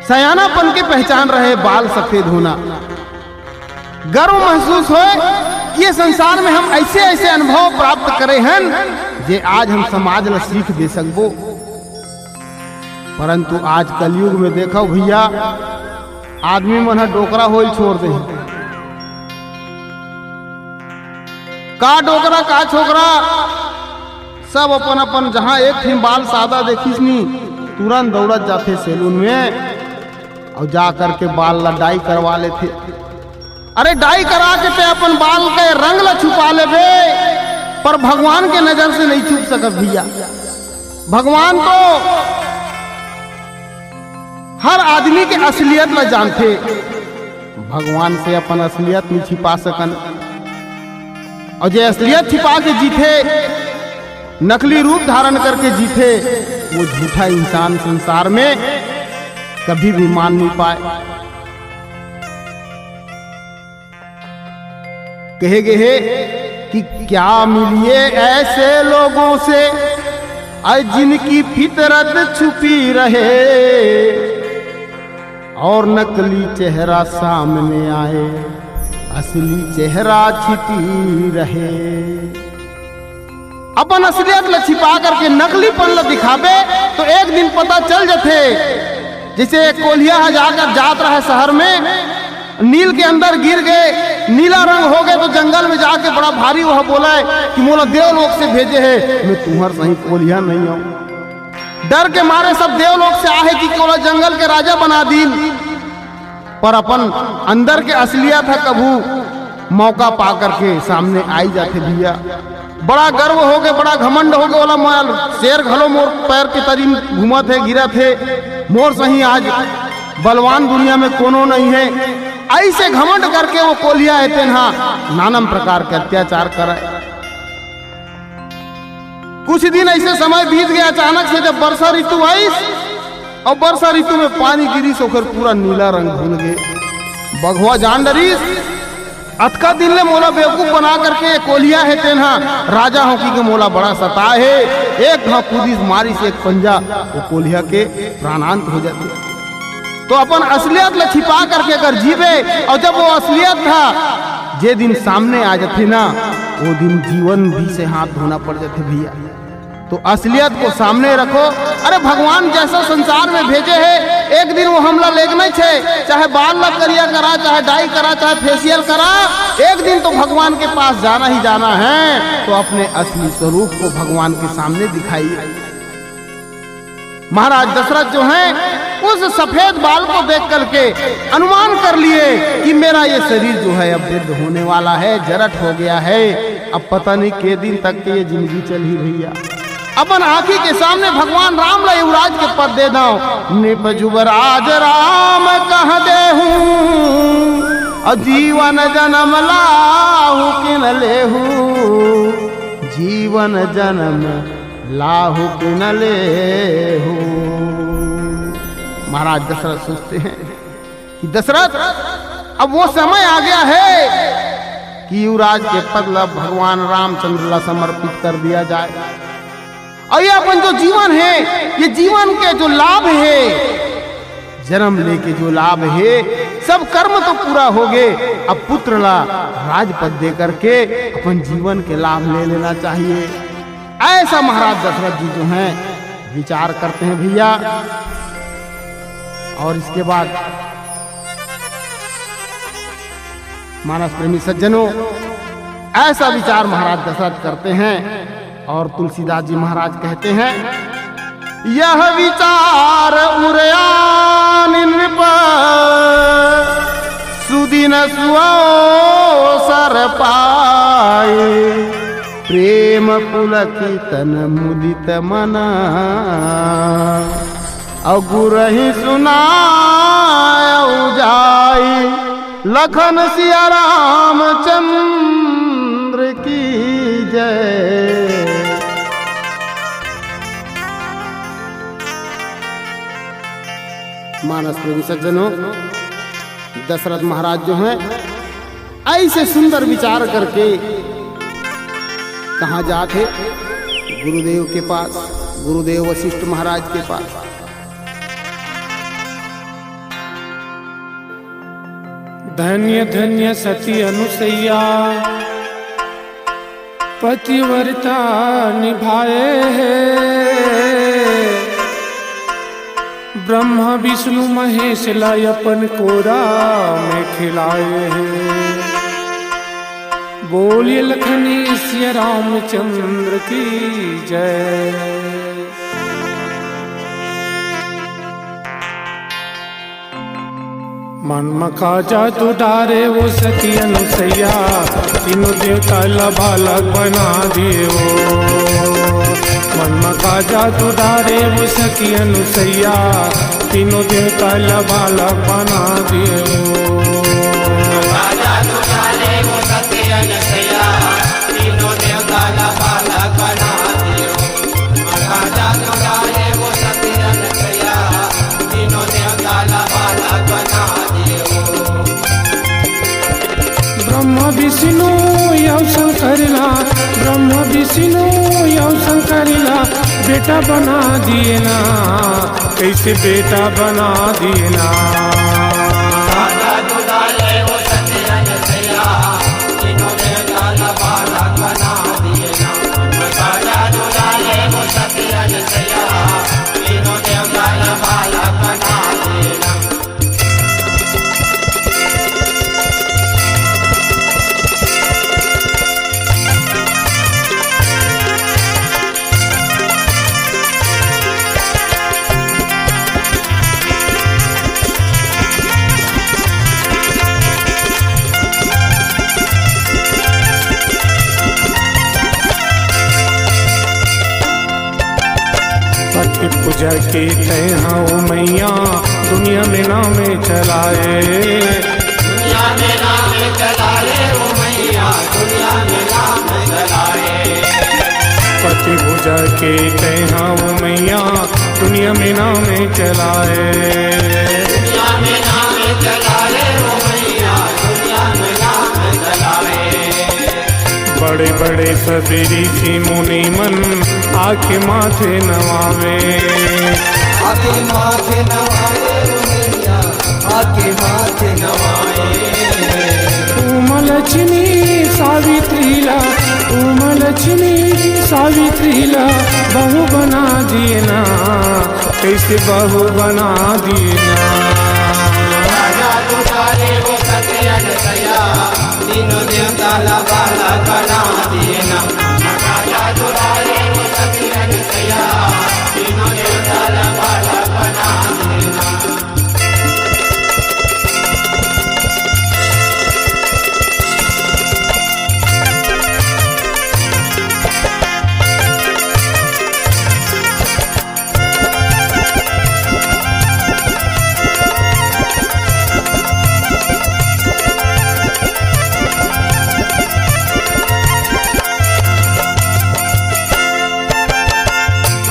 सयानापन के पहचान रहे बाल सफेद होना। गर्व महसूस होए कि ये संसार में हम ऐसे-ऐसे अनुभव प्राप्त करे हन, जे आज हम समाज ला सीख दे सकबो। परंतु आज कलयुग में देखो भैया, आदमी मन ह डोकरा होइल छोड़ दे हे। का डोकरा, का छोकरा, सब अपन अपन, जहां एक ठिन बाल सादा देखिस नी, तुरंत दौड़त जाथे सैलून में। अउ जा करके बाल ला डाई करवा लेथे। अरे, डाई करा के ते अपन बाल के रंग ला छुपा लेबे, पर भगवान के नजर से नहीं छुप सकत भैया। भगवान तो हर आदमी के असलियत ला जानथे। भगवान से अपन असलियत नहीं छिपा सकन। अउ जे असलियत छिपा के जीथे, नकली रूप धारण करके जीथे, वो झूठा इंसान संसार में कभी भी मान नहीं पाए। कहे गए हे कि क्या मिलिए ऐसे लोगों से आए जिनकी फितरत छुपी रहे और नकली चेहरा सामने आए, असली चेहरा छिपी रहे। अपन असलियत ल छिपा करके नकलीपन ल दिखाबे तो एक दिन पता चल जथे। जैसे एक कोलिया ह जाकर जात रहे शहर में, नील के अंदर गिर गए, नीला रंग हो गए, तो जंगल में जाके बड़ा भारी वह बोला है कि मोला देवलोक से भेजे है, मैं तुम्हार सही कोलिया नहीं हूँ। डर के मारे सब देवलोक से आहे कि कोला जंगल के राजा बना दीन, पर अपन अंदर के असलियत ह कभू मौका पा करके सामने आई जाथे भैया। बड़ा गर्व हो गए, बड़ा घमंड हो गए, ओला मैं शेर घलो मोर पैर के तरी घूमत हे, गिरत हे, मोर सही आज बलवान दुनिया में कोनो नहीं है। ऐसे घमंड करके वो कोलिया हे तेन हा नानम प्रकार के अत्याचार करे। कुछ दिन ऐसे समय बीत गया, अचानक से जब वर्षा ऋतु आइस और वर्षा ऋतु में पानी गिरिस, ओकर पूरा नीला रंग घुल गए। बघवा जान डरिस, अतका दिन ले मोला बेवकूफ बना करके ये कोलिया हे तेन हा राजा हो कि के मोला बड़ा सता हे। एक घाव कूदिस मारिस एक पंजा, वो कोलिया के प्राणांत हो जाते। तो अपन असलियत ल छिपा करके अगर जीबे, और जब वो असलियत था जे दिन सामने आ जाथे ना, वो दिन जीवन भी से हाथ धोना पड़ जाथे भैया। तो असलियत को सामने रखो। अरे भगवान जैसा संसार में भेजे है, एक दिन वो हमला लेगना छे, चाहे बाल ला करिया करा, चाहे डाई करा, चाहे फेशियल करा, एक दिन तो भगवान के पास जाना ही जाना है। तो अपने असली स्वरूप को भगवान के सामने दिखाइए। महाराज दशरथ जो हैं, उस सफेद बाल को देख करके अनुमान कर लिए कि मेरा ये शरीर जो है अब वृद्ध होने वाला है, जरठ हो गया है, अब पता नहीं के दिन तक ये जिंदगी चलही भैया। अपन आंखी के सामने भगवान राम ला युवराज के पद दे दव। नृप जुवराज राम कह देहूं, और जीवन जन्म लाहु किन लेहू, जीवन जन्म लाहु किन लेहू। महाराज दशरथ सोचते हैं कि दशरथ, अब वो समय आ गया है कि युवराज के पद ला भगवान रामचंद्र ला समर्पित कर दिया जाए। और ये अपन जो जीवन है, ये जीवन के जो लाभ है, जन्म लेके जो लाभ है, सब कर्म तो पूरा हो गए। अब पुत्र ला राजपद दे करके अपन जीवन के लाभ ले लेना चाहिए। ऐसा महाराज दशरथ जी जो हैं, विचार करते हैं भैया। और इसके बाद मानस प्रेमी सज्जनों, ऐसा विचार महाराज दशरथ करते हैं और तुलसीदास जी महाराज कहते हैं, यह विचार उरयान नृप सुदिन सुअवसर पाए, प्रेम पुलकित तन मुदित मना। अउ गुरहि सुनायउ जाई, लखन सिया रामचंद्र की जय। मानस प्रेमी सज्जनों, दशरथ महाराज जो हैं, ऐसे सुंदर विचार करके कहाँ जात हे? गुरुदेव के पास, गुरुदेव वशिष्ठ महाराज के पास। धन्य धन्य सती अनुसैया, पतिव्रता निभाए हे। ब्रह्मा विष्णु महेश ला अपन कोरा में खिलाए हे। बोलिए लखन सिया रामचंद्र की जय। मन म का जादू डारे वो सती अनुसैया, तीनों देवता ला बालक बना दिए वो। मन म का जादू डारे वो सती अनुसैया, तीनों देवता ला बालक बना दिए वो। ब्रह्मा विष्णु अउ शंकर ला, ब्रह्मा विष्णु अउ शंकर ला बेटा बना दिए ना, कइसे बेटा बना दिए ना। पति पूजा के तैं हव मैया, दुनिया में नाम चलाए। दुनिया में नाम चलाए ओ मैया, दुनिया में नाम चलाए। पति पूजा के तैं हव मैया, दुनिया में नाम चलाए। दुनिया में नाम चलाए ओ मैया, दुनिया में नाम चलाए। बड़े बड़े सब ऋषि मुनि मन आके माथे नवावे। आके माथे नवाए ओ मैया, आके माथे नवाए। उमा लक्ष्मी सावित्री ला, उमा लक्ष्मी सावित्री ला बहू बना दिए ना, कइसे बहू बना दिए ना। राजा दुलारे वो सत्य अनुसया, तीनों देवता ला बालक बना दिए ना। राजा दुलारे वो सत्य अनुसया, तीनों देवता ला बालक बना दिए ना।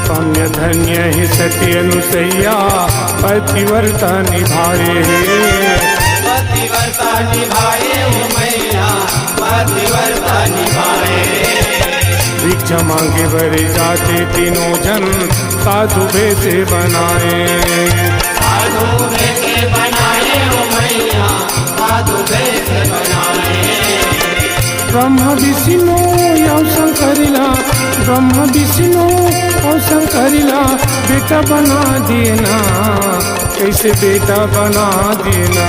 धन्य धन्य हे सती अनुसैया, पतिव्रता निभाए हे। पतिव्रता निभाए ओ मैया, पतिव्रता निभाए। भिक्षा मांगे बर जाथे तीनों झन, साधु भेष बनाए। साधु भेष बनाए ओ मैया, साधु भेष बनाए। ब्रह्मा विष्णु अउ शंकर ला, ब्रह्मा विष्णु अउ शंकर ला बेटा बना दिए ना, कइसे बेटा बना दिए ना।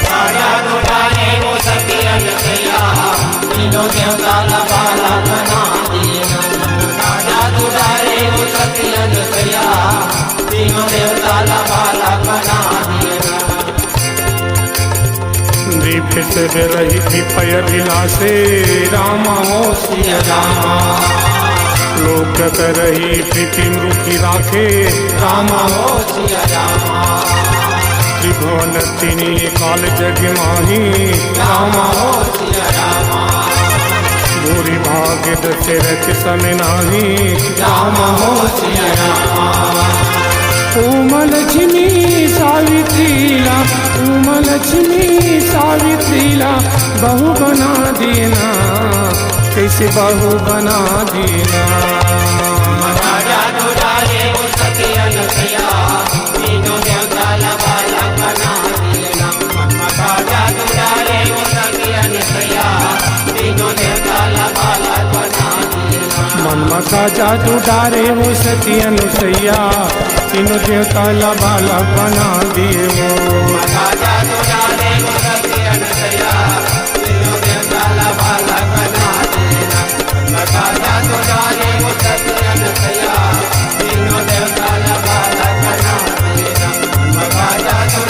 राजा दुलारे वो सत्य अनुसया, तीनों देवता ला बालक बना दिए ना। राजा दुलारे वो सत्य अनुसया, तीनों देवता ला बालक बना दिए ना। नृप सब रहि पय विलासे, रामा हो सिया रामा। लोक करहि प्रीति रुचि राखे, रामा हो सिया रामा। त्रिभुवन तिनि काल जग माही, रामा हो सिया रामा। भूरि भाग दशरथ सम नाही, रामा हो सिया रामा। उमा लक्ष्मी सावित्री ला, उमा लक्ष्मी सावित्री ला बहू बना दिए ना, कइसे बहू बना दिए ना। राजा दुलारे वो सत्य अनुसया, तीनों देवता ला बालक बना दिए ना। राजा दुलारे वो सत्य अनुसया, तीनों देवता ला बालक बना दिए ना। मन म का जादू डारे वो सती अनुसैया, तीनों देवता ला बालक बना दिए वो।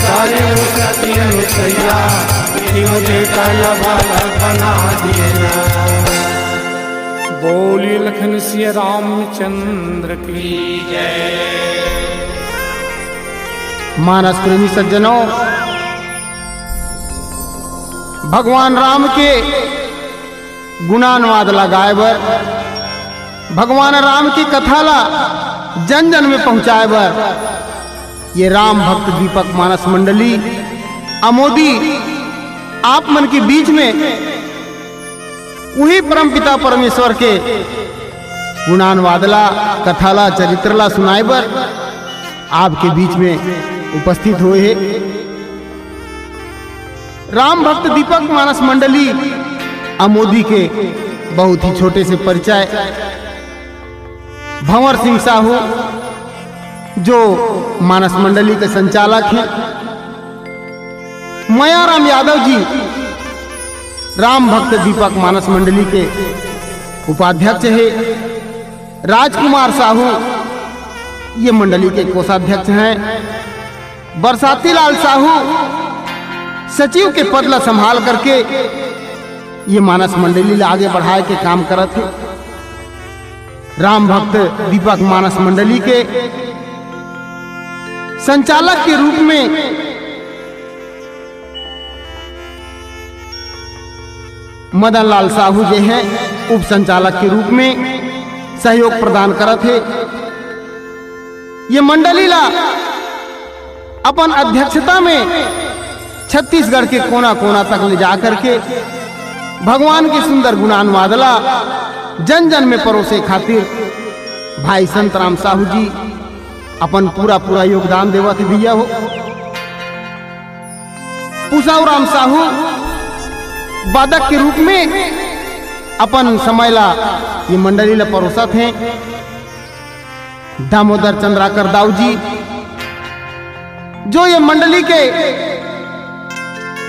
डारे वो सती अनुसैया, तीनों देवता ला बालक बना दिए ना। बोलिए लखन सिया रामचंद्र की। मानस प्रेमी सज्जनों, भगवान राम के गुणानुवाद ला गाए बर, भगवान राम की कथा ला जन जन में पहुंचाए बर ये राम भक्त दीपक मानस मंडली अमोदी आप मन के बीच में उही परमपिता परमेश्वर के गुणानुवाद ला, कथा ला, चरित्र ला सुनाए बर आपके बीच में उपस्थित होए हे राम भक्त दीपक मानस मंडली अमोदी के बहुत ही छोटे से परिचय। भंवर सिंह साहू जो मानस मंडली के संचालक हे, मयाराम यादव जी राम भक्त दीपक मानस मंडली के उपाध्यक्ष हे, राजकुमार साहू ये मंडली के कोषाध्यक्ष हैं, बरसाती लाल साहू सचिव के पद ला संभाल करके ये मानस मंडली ला आगे बढ़ाए के काम करत हे। राम भक्त दीपक मानस मंडली के संचालक के रूप में मदन लाल साहू जे हैं, उप संचालक के रूप में सहयोग प्रदान करत हे। ये मंडली ला अपन अध्यक्षता में छत्तीसगढ़ के कोना कोना तक ले जा करके भगवान के सुंदर गुणानुवाद ला जन जन में परोसे खातिर भाई संतराम साहू जी अपन पूरा पूरा योगदान देवत हे भैया हो। पुसाऊ राम साहू वादक के रूप में अपन समय ला ये मंडली ला परोसत हे। दामोदर चंद्राकर दाऊ जी जो ये मंडली के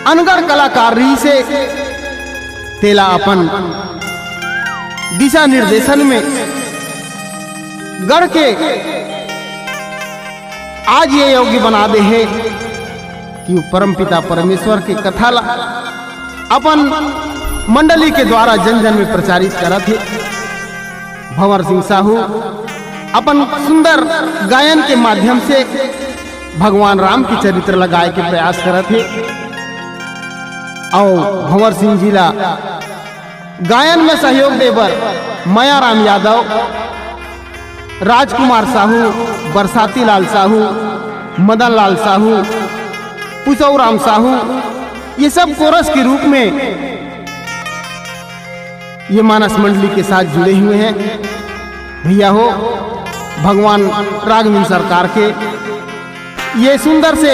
अनगढ़ कलाकार रहिस हे, तेला अपन दिशा निर्देशन में गढ़ के आज ये योग्य बना दे हे कि वो परमपिता परमेश्वर के कथा ला अपन मंडली के द्वारा जन जन में प्रचारित करत हे। भंवर सिंह साहू अपन सुंदर गायन के माध्यम से भगवान राम के चरित्र ला गाए के प्रयास करत हे। अउ भंवर सिंह जी ला गायन में सहयोग दे बर मयाराम यादव, राजकुमार साहू, बरसाती लाल साहू, मदन लाल साहू, पुसऊ राम साहू, ये सब कोरस के रूप में ये मानस मंडली के साथ जुड़े हुए हैं। भैया हो, भगवान राघवेंद्र सरकार के ये सुंदर से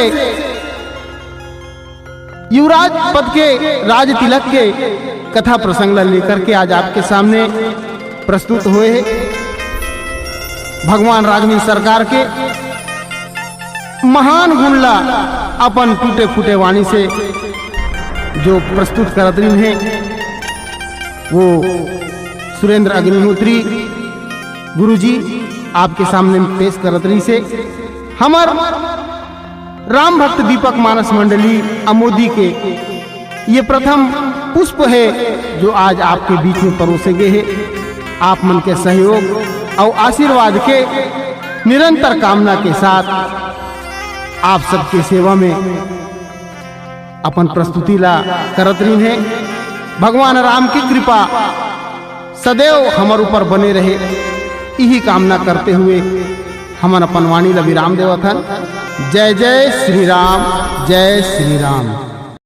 युवराज पद के राज तिलक के कथा प्रसंग ला लेकर के आज आपके सामने प्रस्तुत होए हे। भगवान राघवेंद्र सरकार के महान गुण ला अपन टूटे फूटे वाणी से जो प्रस्तुत करत रहिन हे, वो सुरेंद्र अग्निहोत्री गुरुजी आपके सामने पेश करत रहिस हे। हमर राम भक्त दीपक मानस मंडली अमोदी के ये प्रथम पुष्प हे, जो आज आपके बीच में परोसे गे हे। आप मन के सहयोग अउ आशीर्वाद के निरंतर कामना के साथ आप सबके सेवा में अपन प्रस्तुति ला करत रहिन हे। भगवान राम की कृपा सदैव हमर ऊपर बने रहे, इही कामना करते हुए हमन अपन वाणी ला विराम देवत हन। जय जय श्री राम, जय श्री राम।